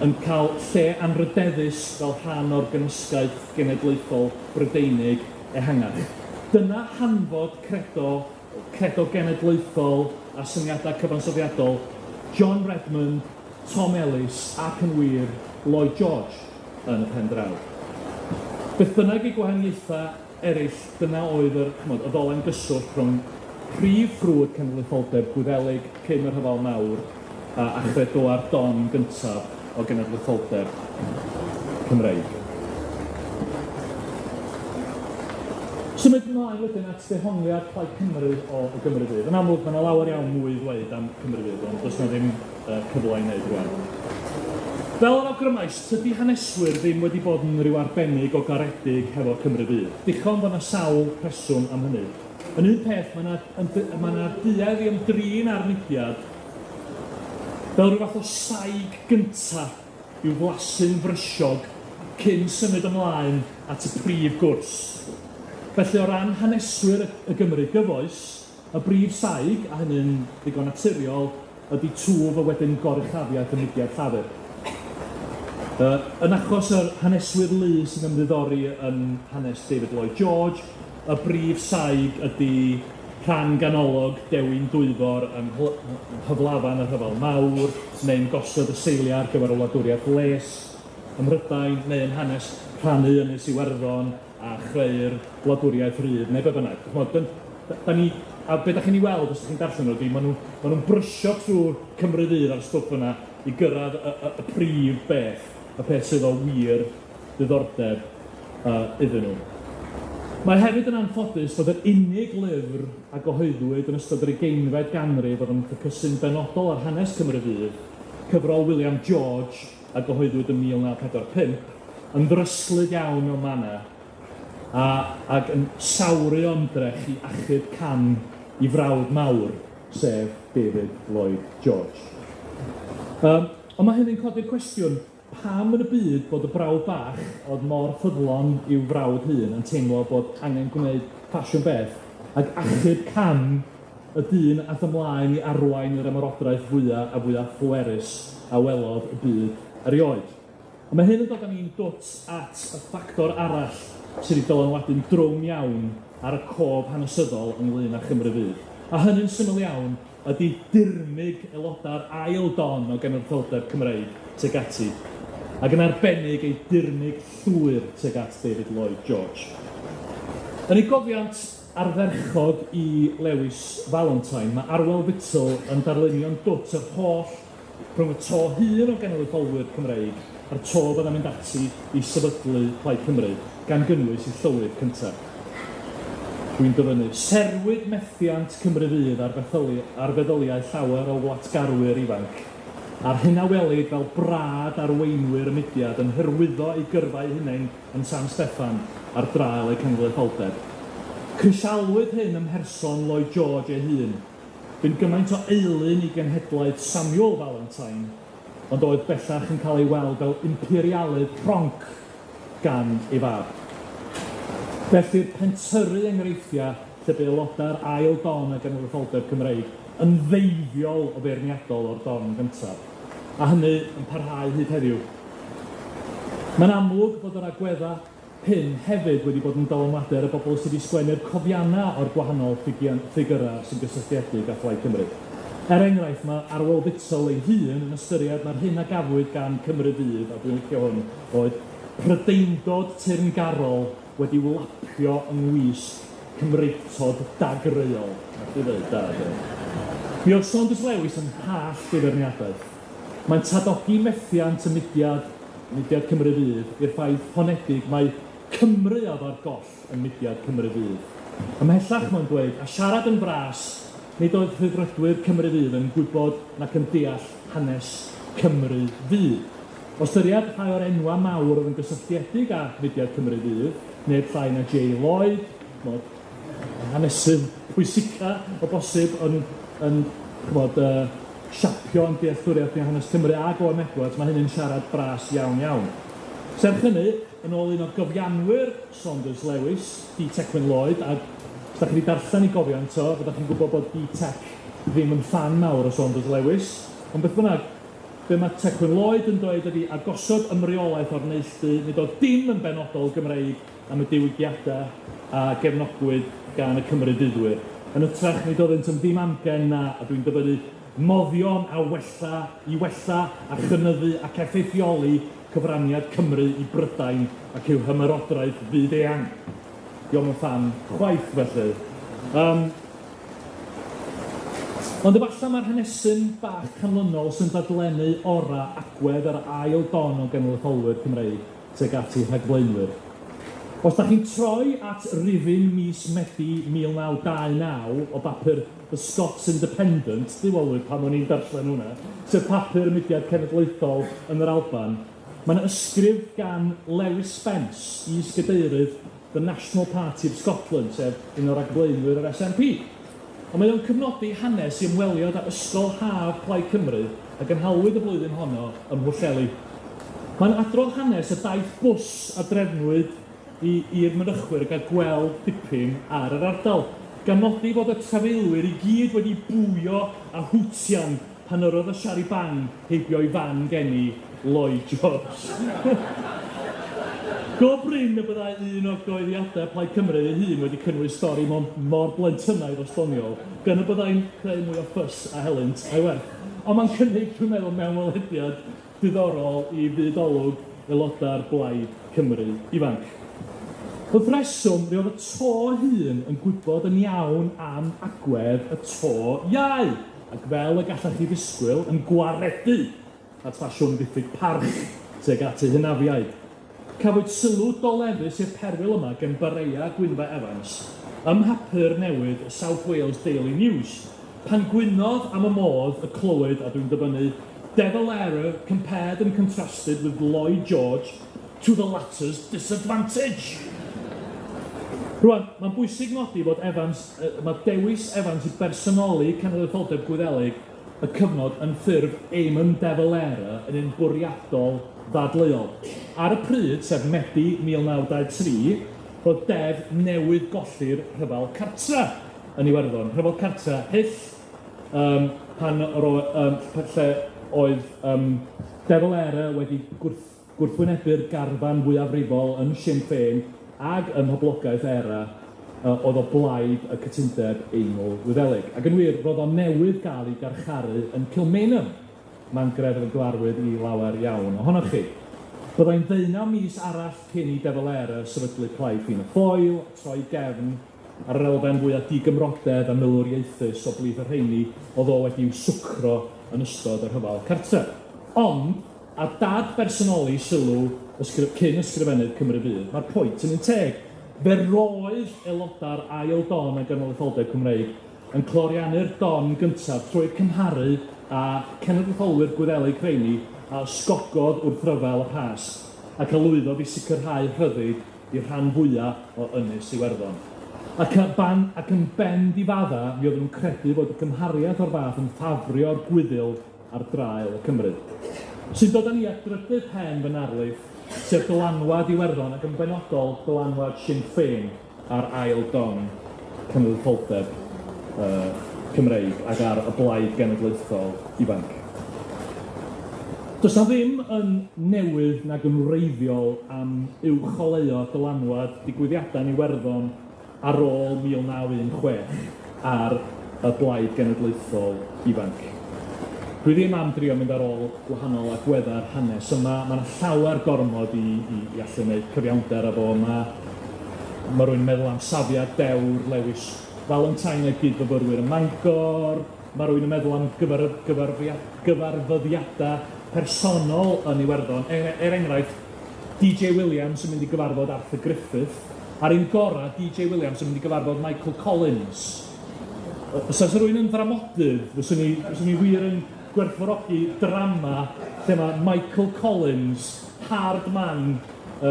yn cael lle anrydeddus fel rhan o'r gymysgaeth genedlaethol Brydeinig ehangach. Dyna hanfod credo genedlaethol a syniadau cyfansoddiadol John Redmond, Tom Ellis ac yn wir Lloyd George yn y pen draw. Beth bynnag eu gwahaniaethau eraill, dyna oedd ch'mod, y ddolen gyswllt rhwng prif ffrwd cenedlaetholdeb Gwyddelig cyn y Rhyfel Mawr a chredoau'r don gyntaf o genedlaetholdeb Cymreig. Symud ymlaen wedyn at ddehongliad Plaid Cymru o Gymru Fydd. Yn amlwg, mae yna lawer iawn mwy i ddweud am Cymru Fydd, ond does yna ddim cyfle i wneud rwan. Fel yr awgrymais, tydi haneswyr ddim wedi bod yn rhyw arbennig o garedig hefo Cymru Fydd. Dichon bod yna sawl rheswm am hynny. Yn un peth, mae yna duedd i ymdrin â'r mudiad fel rhyw fath o saig gynta i'w flasu'n frysiog cyn symud ymlaen at y prif gwrs. Felly o ran haneswyr y Gymru gyfoes, y brif saig, a hynny'n ddigon naturiol, ydy twf a wedyn goruchafiaeth y mudiad Llafur. Yn achos yr haneswyr lu sy'n ymddiddori yn hanes David Lloyd George, y brif saig ydy rhan ganolog Dewin Dwyfor yng nghyflafan y Rhyfel Mawr, neu'n gosod y seiliau ar gyfer y wladwriaeth les ym Mhrydain, neu yn hanes rhannu Ynys Iwerddon a chreu'r wladwriaeth rydd, neu be bynnag. Ch'mod, da ni, a be da chi'n ei weld os ydych chi'n darllen nhw, ydy maen nhw'n brysio trwy'r Cymru Fydd a'r stwff yna i gyrraedd y prif beth, y peth sydd o wir ddiddordeb iddyn nhw. Mae hefyd yn anffodus bod yr unig lyfr a gyhoeddwyd yn ystod yr ugeinfed ganrif oedd yn ffocysu'n benodol ar hanes Cymru Fydd, cyfrol William George a gyhoeddwyd yn 1945, yn ddryslyd iawn mewn mannau, ac yn sawru o ymdrech i achub cam i frawd mawr, sef David Lloyd George. Ond mae hynny'n codi'r cwestiwn, pam yn y byd bod y brawd bach oedd mor ffyddlon i'w frawd hŷn yn teimlo bod angen gwneud ffasiwn beth ac achub cam y dyn ath ymlaen i arwain yr ymerodraeth fwyaf a fwyaf phwerus a welodd y byd erioed. A mae hyn yn dod â ni'n dwt at y ffactor arall sydd wedi dylanwadu'n drwm iawn ar y cof hanesyddol ynglyn â Chymru Fydd. A hynny'n syml iawn ydy dirmyg aelodau'r ail don o genedlaetholdeb Cymreig tuag ati, ac yn arbennig ei dirmyg llwyr tuag at David Lloyd George. Yn ei gofiant ardderchog i Lewis Valentine, mae Arwel Vittle yn darlunio'n dwt yr holl rhwng y to hŷn o genedlaetholwyr Cymreig a'r to fydda'n mynd ati i sefydlu Plaid Cymru, gan gynnwys ei llywydd cyntaf. Dwi'n dyfynnu, "Serwyd methiant Cymru Fydd ar feddyliau llawer o wlatgarwyr ifanc, a'r hyn a welid fel brad arweinwyr y mudiad yn hyrwyddo eu gyrfa eu hunain yn San Steffan ar draul eu cenedlaetholdeb. Crisialwyd hyn ym mherson Lloyd George ei hun, bu'n gymaint o eilun i genhedlaeth Samuel Valentine, ond oedd bellach yn cael ei weld fel imperialydd rhonc gan ei fab. Felly'r pentyrru enghreifftiau lle bu aelodau'r ail don o genedlaetholdeb Cymreig yn ddeifiol o feirniadol o'r don gyntaf, a hynny yn parhau hyd heddiw. Mae'n amlwg bod yr agweddau hyn hefyd wedi bod yn dylanwadu ar y bobl sydd wedi sgwennu'r cofiannau o'r gwahanol ffigurau sy'n gysylltiedig â Phlaid Cymru. Er enghraifft, mae Arwel Vittle ei hun yn ystyried mae'r hyn a gafwyd gan Cymru Fydd, a dwi'n licio hwn, oedd Prydeindod teyrngarol wedi lapio yng ngwisg Cymreictod dagreuol. Nath i ddeud da, do. Mi oedd Saunders Lewis yn hallt ei feirniadaeth. Mae'n tadogi methiant y mudiad Cymru Fydd, i'r ffaith honedig mai Cymru oedd ar goll ym mudiad Cymru Fydd. Ymhellach mae'n dweud, a siarad yn fras, nid oedd rhyddfrydwyr Cymru Fydd yn gwybod nac yn deall hanes Cymru Fydd. O ystyried rhai o'r enwau mawr oedd yn gysylltiedig â mudiad Cymru Fydd, neb llai na J. Lloyd, mod, hanesydd pwysica o bosib yn ch'mod, siapio yn dealltwriaeth ni o hanes Cymru ag Owen Edwards, mae hynny'n siarad bras iawn iawn. Serch hynny, yn ôl un o gyfianwyr Saunders Lewis, D. Tecwyn Lloyd, ac os da chi wedi darllen ei gofiant o, fyddwch chi'n gwybod bod D. Tec ddim yn ffan mawr o Saunders Lewis, ond beth bynnag, be mae Tecwyn Lloyd yn dweud ydy a gosod ymreolaeth o'r neilltu, nid oedd dim yn benodol Gymreig am y diwygiadau a gefnogwyd gan y Cymru Fyddwyr. Yn hytrach, nid oeddynt yn ddim amgen na, a dwi'n dyfynnu, moddion a wella, i wella a chynyddu ac effeithioli cyfraniad Cymru i Brydain ac i'w hymerodraeth fyd eang. Dio'm yn ffan chwaith felly. Ond efallai mae'r hanesyn bach canlynol sy'n dadlennu ora agwedd yr ail don o genedlaetholwyr Cymreig tuag at eu rhagflaenwyr. Os da chi'n troi at rifyn mis Medi 1929 o bapur The Scots Independent, diwolwyd pan o'n i'n darllen hwnna, sef papur y mudiad cenedlaethol yn yr Alban, mae'n ysgrif gan Lewis Spence, is-gadeirydd The National Party of Scotland, sef un o'r rhagflaenwyr yr SNP. Ond mae o'n cyfnodi hanes i ymweliad â Ysgol Haf Plaid Cymru a gynhalwyd y flwyddyn honno ym Mhwllheli. Mae'n adrodd hanes y daith bws a drefnwyd i'r mynychwyr gael gweld dipyn ar yr ardal, gan nodi fod y trafeilwyr i gyd wedi bwio a hwtian pan yrrodd y Siari Bang heibio i fan geni Lloyd George. Go brin y byddai un o gyhoeddiadau Plaid Cymru ei hun wedi cynnwys stori mor blentynaidd o sdoniol, gan y byddai'n creu mwy o ffys a helynt a'i werth. Ond mae'n cynnig, dwi'n meddwl, mewnwelediad diddorol i fyd olwg aelodau'r Blaid Cymru ifanc. Wrth reswm, mi oedd y to hŷn yn gwybod yn iawn am agwedd y to iau, ac fel y gallech chi ddisgwyl, yn gwaredu at ffasiwn ddiffyg parch tuag at eu hynafiaid. Cafwyd sylw dolefus i'r perwyl yma gan Bareia Gwynfa Evans ym mhapur newydd y South Wales Daily News, pan gwynodd am y modd y clywed, a dwi'n dyfynnu, De Valera compared and contrasted with Lloyd George to the latter's disadvantage. Rwan, mae'n bwysig nodi fod Evans, mae dewis Evans i bersonoli cenedlaetholdeb Gwyddelig y cyfnod yn ffurf Eamon De Valera yn un bwriadol ddadleuol. Ar y pryd, sef Medi 1923, roedd Dev newydd golli'r rhyfel cartra yn Iwerddon. Rhyfel cartra hyll, pan lle oedd De Valera wedi gwrthwynebu'r garfan fwyafrifol yn Sinn Féin ag ym mhoblogaeth Éire oedd o blaid y cytundeb Eingl-Wyddelig. Ac yn wir, roedd o newydd gael ei garcharu yn Kilmainham, mangref yn gyfarwydd i lawer iawn ohonoch chi. Byddai'n 19 mis arall cyn i De Valera sefydlu plaid Fianna Fáil, troi gefn ar yr elfen fwyaf digymrodedd a milwriaethus o blith y rheini oedd o wedi'w swcro yn ystod y rhyfel cartref. Ond, a dad bersonoli sylw cyn ysgrifennydd Cymru Fydd, mae'r pwynt yn un teg. Fe roedd aelodau'r ail don o genedlaetholdeb Cymreig yn cloriannu'r don gyntaf trwy cymharu â cenedlaetholwyr Gwyddelig rheini a ysgogodd wrth ryfel y Pasg ac a lwyddodd i sicrhau rhyddid i'r rhan fwyaf o Ynys Iwerddon. Ac yn ben difadda, mi oedden nhw'n credu bod y cymhariaeth o'r fath yn ffafrio'r Gwyddil ar draul y Cymru. Sy'n dod â ni at drydydd pen fy narlith, sef dylanwad Iwerddon ac yn benodol dylanwad Sinn Féin ar ail don cenedlaetholdeb Cymreig ac ar y blaid genedlaethol ifanc. Does 'na ddim yn newydd nag yn wreiddiol am uwcholeuo dylanwad digwyddiadau yn Iwerddon ar ôl 1916 ar y blaid genedlaethol ifanc. Dwi ddim am drio mynd ar ôl gwahanol agweddau'r hanes yma, mae yna llawer gormod i allu wneud cyfiawnder â fo yma. Mae rhywun yn meddwl am safiad dewr Lewis Valentine a'i gyd-fyfyrwyr ym Mangor, mae rhywun yn meddwl am gyfarfyddiadau personol yn Iwerddon, er enghraifft, DJ Williams yn mynd i gyfarfod Arthur Griffith, a'r un gorau, DJ Williams yn mynd i gyfarfod Michael Collins. Os oes rhywun yn ddramodydd, fyswn i wir yn gwerthfawrogi drama lle mae Michael Collins, hard man y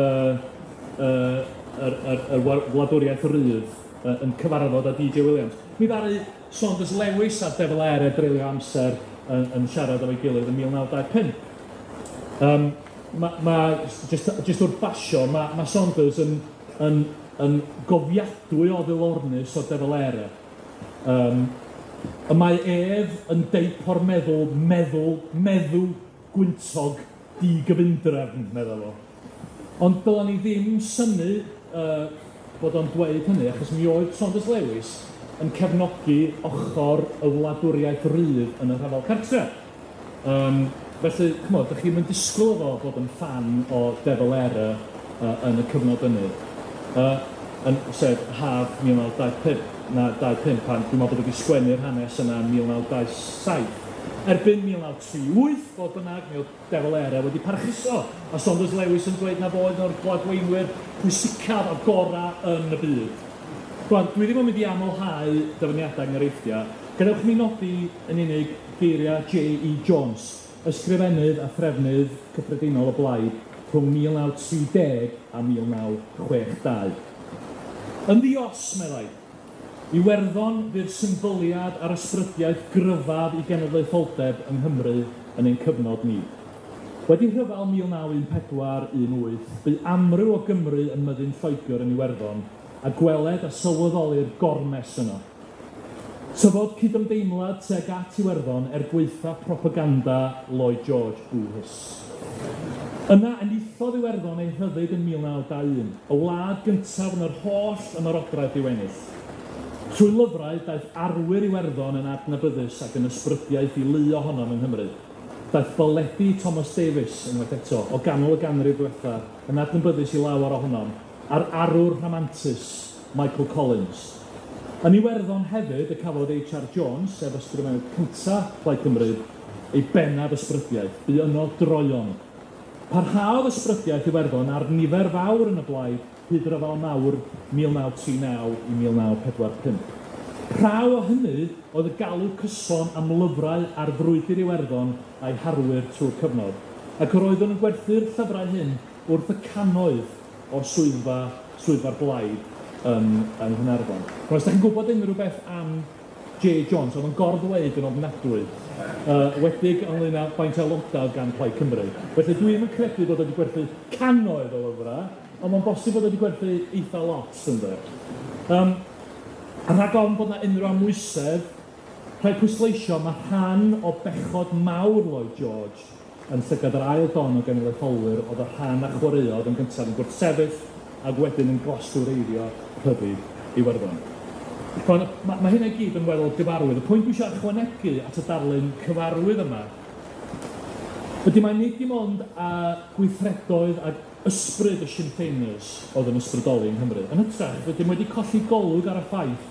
wladwriaeth rydd, yn cyfarfod â DJ Williams. Mi ddaru Saunders Lewis a De Valera dreulio amser yn siarad efo'i gilydd yn 1925. Just wrth basio, mae Saunders yn gofiadwy o ddilornus o De Valera. Y mae ef yn deip o'r meddwl gwyntog digyfundrefn, meddwl o. Ond dylen ni ddim synnu bod o'n dweud hynny, achos mi oedd Saunders Lewis yn cefnogi ochr y wladwriaeth rydd yn y rhyfel cartref. Felly, ch'mod, dych chi'm yn disgwyl fo fod yn ffan o De Valera yn y cyfnod hynny. Yn, sef haf 1925, na 25, pan dwi'n meddwl bod wedi sgwennu'r hanes yna yn 1927. Erbyn 1938, fodd bynnag, mi oedd De Valera wedi parchuso, a Saunders Lewis yn dweud na fo oedd o'r gwladweinwyr pwysicaf a gorau yn y byd. Rwan, dwi ddim yn mynd i amlhau dyfyniadau enghreifftiau. Gadewch mi nodi yn unig geiriau J.E. Jones, ysgrifennydd a threfnydd cyffredinol y blaid rhwng 1930 a 1962. Yn ddi-os, meddai, Iwerddon fydd symbyliad a'r ysbrydiaeth gryfaf i genedlaetholdeb yng Nghymru yn ein cyfnod ni. Wedi rhyfel 1914-18, bu amryw o Gymru yn myddin Lloegr yn Iwerddon a gweled a sylweddoli'r gormes yno. Tyfodd cydymdeimlad tuag at Iwerddon er gwaetha propaganda Lloyd George Bwhys. Yna enillodd Iwerddon ei rhyddid yn 1921, y wlad gyntaf yn yr holl ymerodraeth i'w ennill. Trwy lyfrau daeth arwyr Iwerddon yn adnabyddus ac yn ysbrydiaeth i lu ohonom yng Nghymru. Daeth baledi Thomas Davis, unwaith eto, o ganol y ganrif ddiwetha, yn adnabyddus i lawer ohonom, a'r arwr rhamantus Michael Collins. Yn Iwerddon hefyd y cafodd H.R. Jones, sef ysgrifennydd cyntaf Plaid Cymru, ei bennaf ysbrydiaeth, bu yno droeon. Parhaodd ysbrydiaeth Iwerddon ar nifer fawr yn y blaid hyd ryfel mawr 1939 i 1945. Praw o hynny oedd y galw cyson am lyfrau ar frwydr Iwerddon a'i harwyr trwy'r cyfnod, ac yr oeddwn yn gwerthu'r llyfrau hyn wrth y cannoedd o'r swyddfa'r blaid yng Nghaernarfon. Os ydych chi'n gwybod unrhyw beth am J. Jones, oedd yn gorddweud yn ofnadwy, wedig ynglyn â faint aelodau gan Plaid Cymru. Felly dwi ddim yn credu bod wedi gwerthu cannoedd o lyfrau, ond mae'n bosib bod wedi gwerthu eitha lot, ynddo. A rhag ofn bod yna unrhyw amwysedd, rhaid pwysleisio mae rhan o bechod mawr Lloyd George yn llygad yr ail don o genedlaetholwyr oedd y rhan a chwaraeodd yn gyntaf yn gwrthsefyll ac wedyn yn glostwreiddio rhyddid Iwerddon. Mae hynna i gyd yn weddol gyfarwydd. Y pwynt dwi eisiau ychwanegu at y darlun cyfarwydd yma ydy mae nid dim ond a gweithredoedd a ysbryd y Sinn Féiners oedd yn ysbrydoli yng Nghymru. Yn hytrach, rydym wedi colli golwg ar y ffaith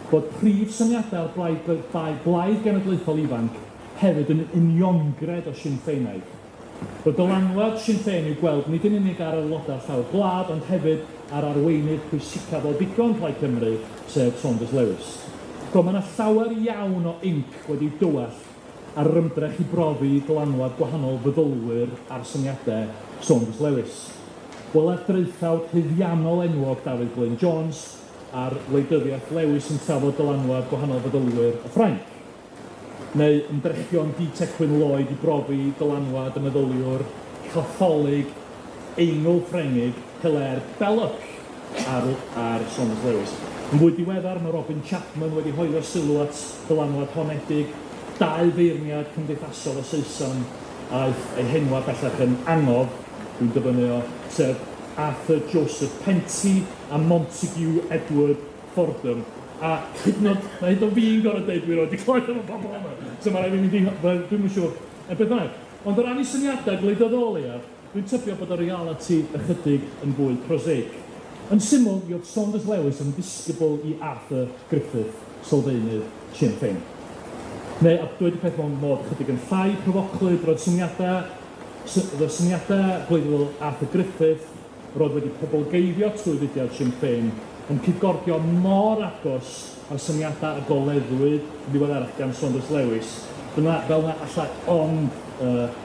bod prif syniadau'r blaid genedlaethol ifanc hefyd yn uniongred o Sinn Féinaidd. Bod dylanwad Sinn Féin i'w gweld nid yn unig ar aelodau'r llawr gwlad, ond hefyd ar arweinydd pwysicaf o ddigon Plaid Cymru, sef Saunders Lewis. Go, mae yna llawer iawn o inc wedi dywell ar yr ymdrech i brofi dylanwad gwahanol feddylwyr ar syniadau Saunders Lewis. Weler draethawd haeddiannol enwog Dafydd Glyn Jones ar wleidyddiaeth Lewis yn trafod dylanwad gwahanol feddylwyr y Ffrainc, neu ymdrechion D. Tecwyn Lloyd i brofi dylanwad y meddyliwr Catholig Eingl-Ffrengig Hilaire Belloc ar Saunders Lewis. Yn fwy diweddar, mae Robin Chapman wedi hoelio sylw at dylanwad honedig dau feirniad cymdeithasol o Saeson aeth eu henwa bellach yn angof, dwi'n dyfynnu o, sef Arthur Joseph Penty a Montague Edward Fordham. A hyd yn oed, na hyd yn oed fi'n gorfod deud dwi erioed 'di clywed am y bobl yma. So mae rhaid i fi mynd i, dwi'm yn siŵr, beth bynnag. Ond o ran ei syniadau gwleidyddol o leiaf, dwi'n tybio bod y realiti ychydig yn fwy prosaic. Yn syml, mi oedd Saunders Lewis yn ddisgybl i Arthur Griffith, sylfaenydd Sinn Féin. Neu, a dweud y peth mewn modd ychydig yn llai pryfoclyd, roedd syniadau gwleidyddol Arthur Griffith, roedd wedi poblgeiddio trwy fudiad Sinn Féin, yn cydgordio mor agos â'r syniadau a goleddwyd yn ddiweddarach gan Saunders Lewis, dyna fel na allai ond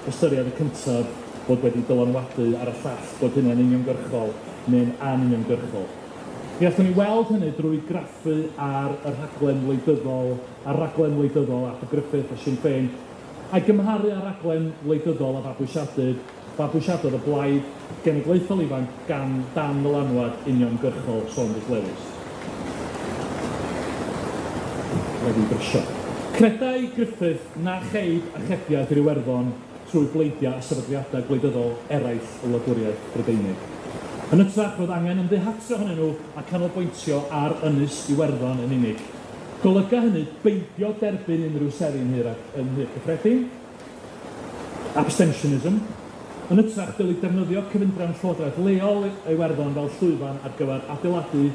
ystyried y cyntaf bod wedi dylanwadu ar y llall, bod hynny'n uniongyrchol neu'n anuniongyrchol. Mi allwn ni weld hynny drwy graffu ar y rhaglen wleidyddol, ar raglen wleidyddol Arthur Griffith a Sinn Féin, a'i gymharu â'r raglen wleidyddol a fabwysiadodd y blaid genedlaethol ifanc gan dan ddylanwad uniongyrchol Saunders Lewis. Wedi brysio. Credai Griffith na cheid achebiad i'r Iwerddon trwy bleidiau a sefydliadau gwleidyddol eraill y wladwriaeth Brydeinig. Yn hytrach, roedd angen ymddihatro ohonyn nhw a canolbwyntio ar ynys Iwerddon yn unig. Golyga hynny beidio derbyn unrhyw seddi yn Nhŷ'r Cyffredin, abstentionism. Yn hytrach, dylid defnyddio cyfundrefn llywodraeth leol Iwerddon fel llwyfan ar gyfer adeiladu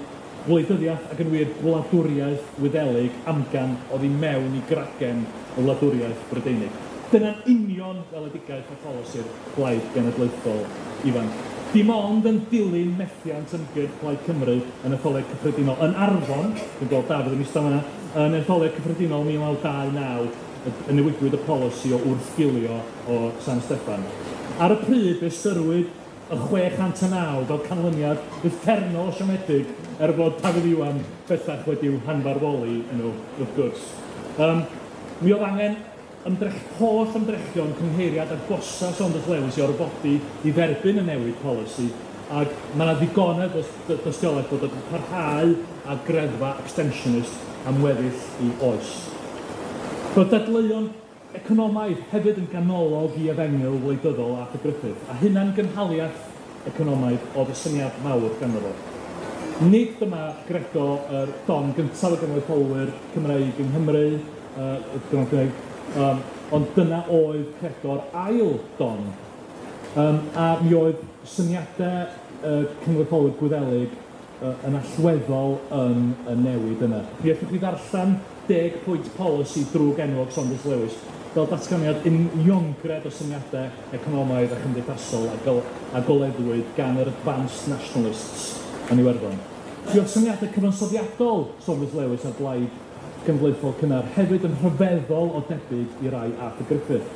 gwleidyddiaeth ac yn wir gwladwriaeth Wyddelig amgan oddi mewn i gragen y wladwriaeth Brydeinig. Dyna'n union weledigaeth a pholisi'r Blaid Genedlaethol Ifanc. Dim ond yn dilyn methiant ymgyrch Plaid Cymru yn etholiad cyffredinol yn Arfon, dwi'n gweld Dafydd yn eistedd fan'na, yn etholiad cyffredinol 1929 y newidwyd y polisi o wrthgilio o San Steffan. Ar y pryd, fe ystyriwyd y 609 fel canlyniad uffernol o siomedig, er bod Dafydd Iwan bellach wedi'w hanfarwoli nhw, wrth gwrs. Mi oedd angen holl ymdrechion cynghreiriad agosa Saunders Lewis i orfodi i dderbyn y newid polisi, ac mae yna ddigonedd o dystiolaeth bod wedi parhau â greddfa abstentionist am weddill i oes. Roedd dadleuon economaidd hefyd yn ganolog i efengyl wleidyddol Arthur Griffith, a hunan gynhaliaeth economaidd oedd y syniad mawr ganddo fo. Nid dyma gredo yr don gyntaf o genedlaetholwyr Cymreig yng Nghymru, ond dyna oedd credo'r ail don. A mi oedd syniadau cenedlaetholwyr Gwyddelig yn allweddol yn y newid yna. Mi allwch chi ddarllen 10 pwynt polisi drwg enwog Saunders Lewis fel datganiad uniongred o syniadau economaidd a chymdeithasol a goleddwyd gan yr Advanced Nationalists yn Iwerddon. Mi oedd syniadau cyfansoddiadol Saunders Lewis a'r Blaid Genedlaethol cynnar hefyd yn rhyfeddol o debyg i rai Arthur Griffith.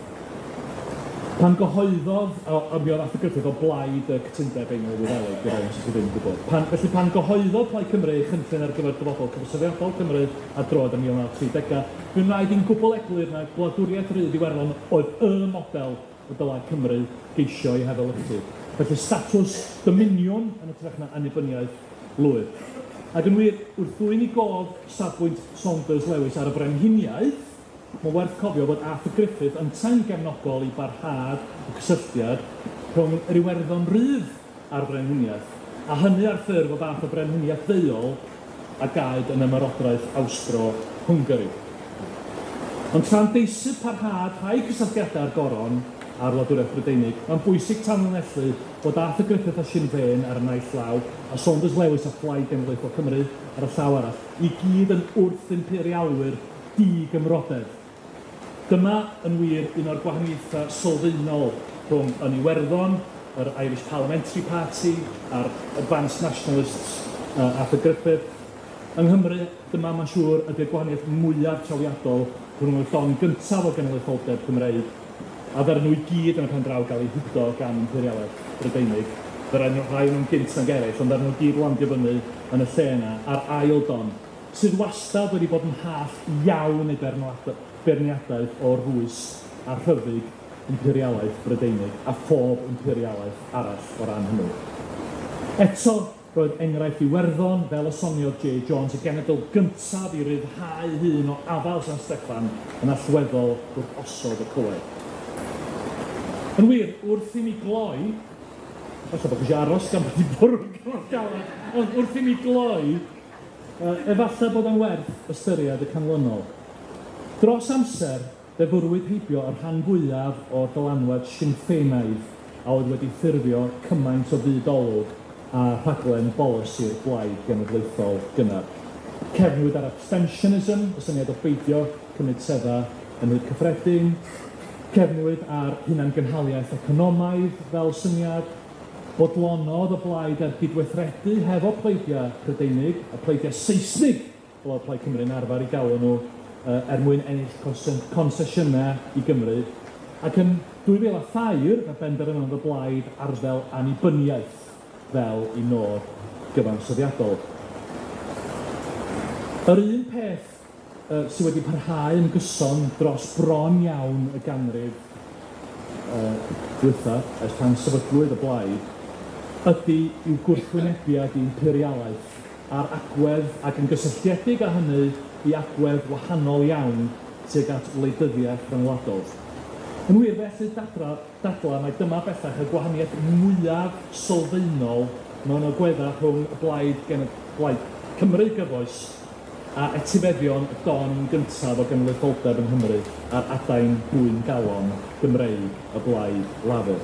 Pan gyhoeddodd, mi oedd Arthur Griffith o blaid y cytundeb Eingl-Wyddelig, i rai sydd ddim yn gwybod. Felly pan gyhoeddodd Plaid Cymru ei chynllun ar gyfer dyfodol cyfansoddiadol Cymru ar droed y 1930au, mi wnaed hi'n gwbl eglur na gwladwriaeth rydd Iwerddon oedd y model y dylai Cymru geisio ei hefelychu. Felly statws dominiwn yn hytrach na annibyniaeth lwyr. Ac yn wir, wrth ddwyn i gof safbwynt Saunders Lewis ar y frenhiniaeth, mae'n werth cofio bod Arthur Griffith yntau'n gefnogol i barhad y cysylltiad rhwng yr Iwerddon rydd a'r frenhiniaeth, a hynny ar ffurf o fath o frenhiniaeth ddeuol a gaed yn ymerodraeth Awstro-Hwngari. Ond tra'n deisyf parhad rhai cysylltiadau â'r goron, a'r Wladwriaeth Brydeinig. Mae'n bwysig tanlinellu bod Arthur Griffith a Sinn Féin ar y naill law a Saunders Lewis a Phlaid Genedlaethol Cymru ar y llaw arall, i gyd yn wrth-imperialwyr di-gymrodedd. Dyma, yn wir, un o'r gwahaniaethau sylfaenol rhwng yn Iwerddon, yr Irish Parliamentary Party a'r Advanced Nationalists Arthur Griffith. Yng Nghymru, dyma, mae'n siŵr, ydy'r gwahaniaeth mwyaf trawiadol rhwng y don gyntaf o genedlaetholdeb Cymreig, a ddaru nhw i gyd yn y pen draw gael eu hudo gan imperialaeth Brydeinig. Fe rai rhai nhw'n gynt nag eraill, ond ddaru nhw gyd landio fyny yn y lle yna, a'r ail don, sydd wastad wedi bod yn hallt iawn ei beirniadaeth o'r rwys a rhyfyg imperialaeth Brydeinig, a phob imperialaeth arall o ran hynny. Eto, roedd enghraifft Iwerddon, fel y soniodd J. Jones, y genedl gyntaf i ryddhau hun o afael San Steffan yn allweddol wrth osod y coed. Yn wir, wrth i mi gloi, falle bod chi eisiau aros gan bod i bwrw galed, ond wrth i mi gloi, efallai bod o'n werth ystyried y canlynol. Dros amser, fe fwrwyd heibio y rhan fwyaf o'r dylanwad Sinn Féinaidd a oedd wedi ffurfio cymaint o fyd olwg a rhaglen bolisi'r Blaid Genedlaethol gynnar. Cefnwyd ar abstentionism, y syniad o beidio cymryd sedda yn nhŷ'r cyffredin. Cefnwyd ar hunangynhaliaeth economaidd fel syniad. Bodlonodd y blaid ar gydweithredu hefo pleidiau Prydeinig, y pleidiau Seisnig, fel oedd Plaid Cymru'n arfer i galw nhw, er mwyn ennill consesiynau i Gymru. Ac yn 2003, fe benderfynodd y blaid arddel annibyniaeth fel i nod gyfansoddiadol. Yr un peth sydd wedi parhau yn gyson dros bron iawn y ganrif dwytha, ers pan sefydlwyd y blaid, ydy i'w gwrthwynebiad i imperialaeth a'r agwedd ac yn gysylltiedig â hynny i agwedd wahanol iawn tuag at wleidyddiaeth rhyngwladol. Yn wir, felly dadla mai dyma bellach y gwahaniaeth mwyaf sylfaenol mewn agweddau rhwng y blaid Cymru gyfoes a etifeddion y don gyntaf o genedlaetholdeb yng Nghymru a'r adain dwyn galon Gymreig y Blaid Lafur.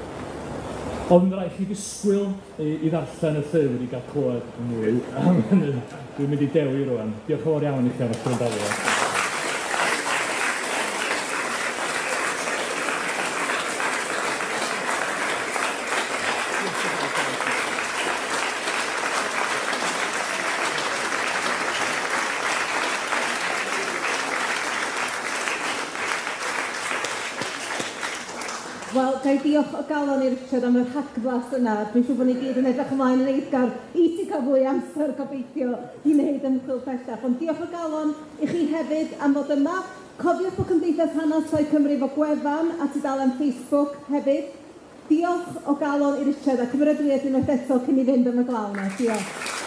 Ond mae'n rhaid chi ddisgwyl i ddarllen y llyfr i gael clywed mwy am hynny. Dwi'n mynd i dewi rwan. Diolch yn fawr iawn i chi am eich gwrandawiad. Wel, ga i diolch o galon i Richard am y rhagflas yna. Dwi'n siŵr bod ni gyd yn edrych ymlaen yn eiddgar i ti cael fwy amser gobeithio i wneud ymchwil pellach. Ond diolch o galon i chi hefyd am fod yma. Cofiwch bod Cymdeithas Hanes Plaid Cymru efo gwefan a tudalen Facebook hefyd. Diolch o galon i Richard a cymeradwyaeth unwaith eto cyn i fynd am y glaw yna. Diolch.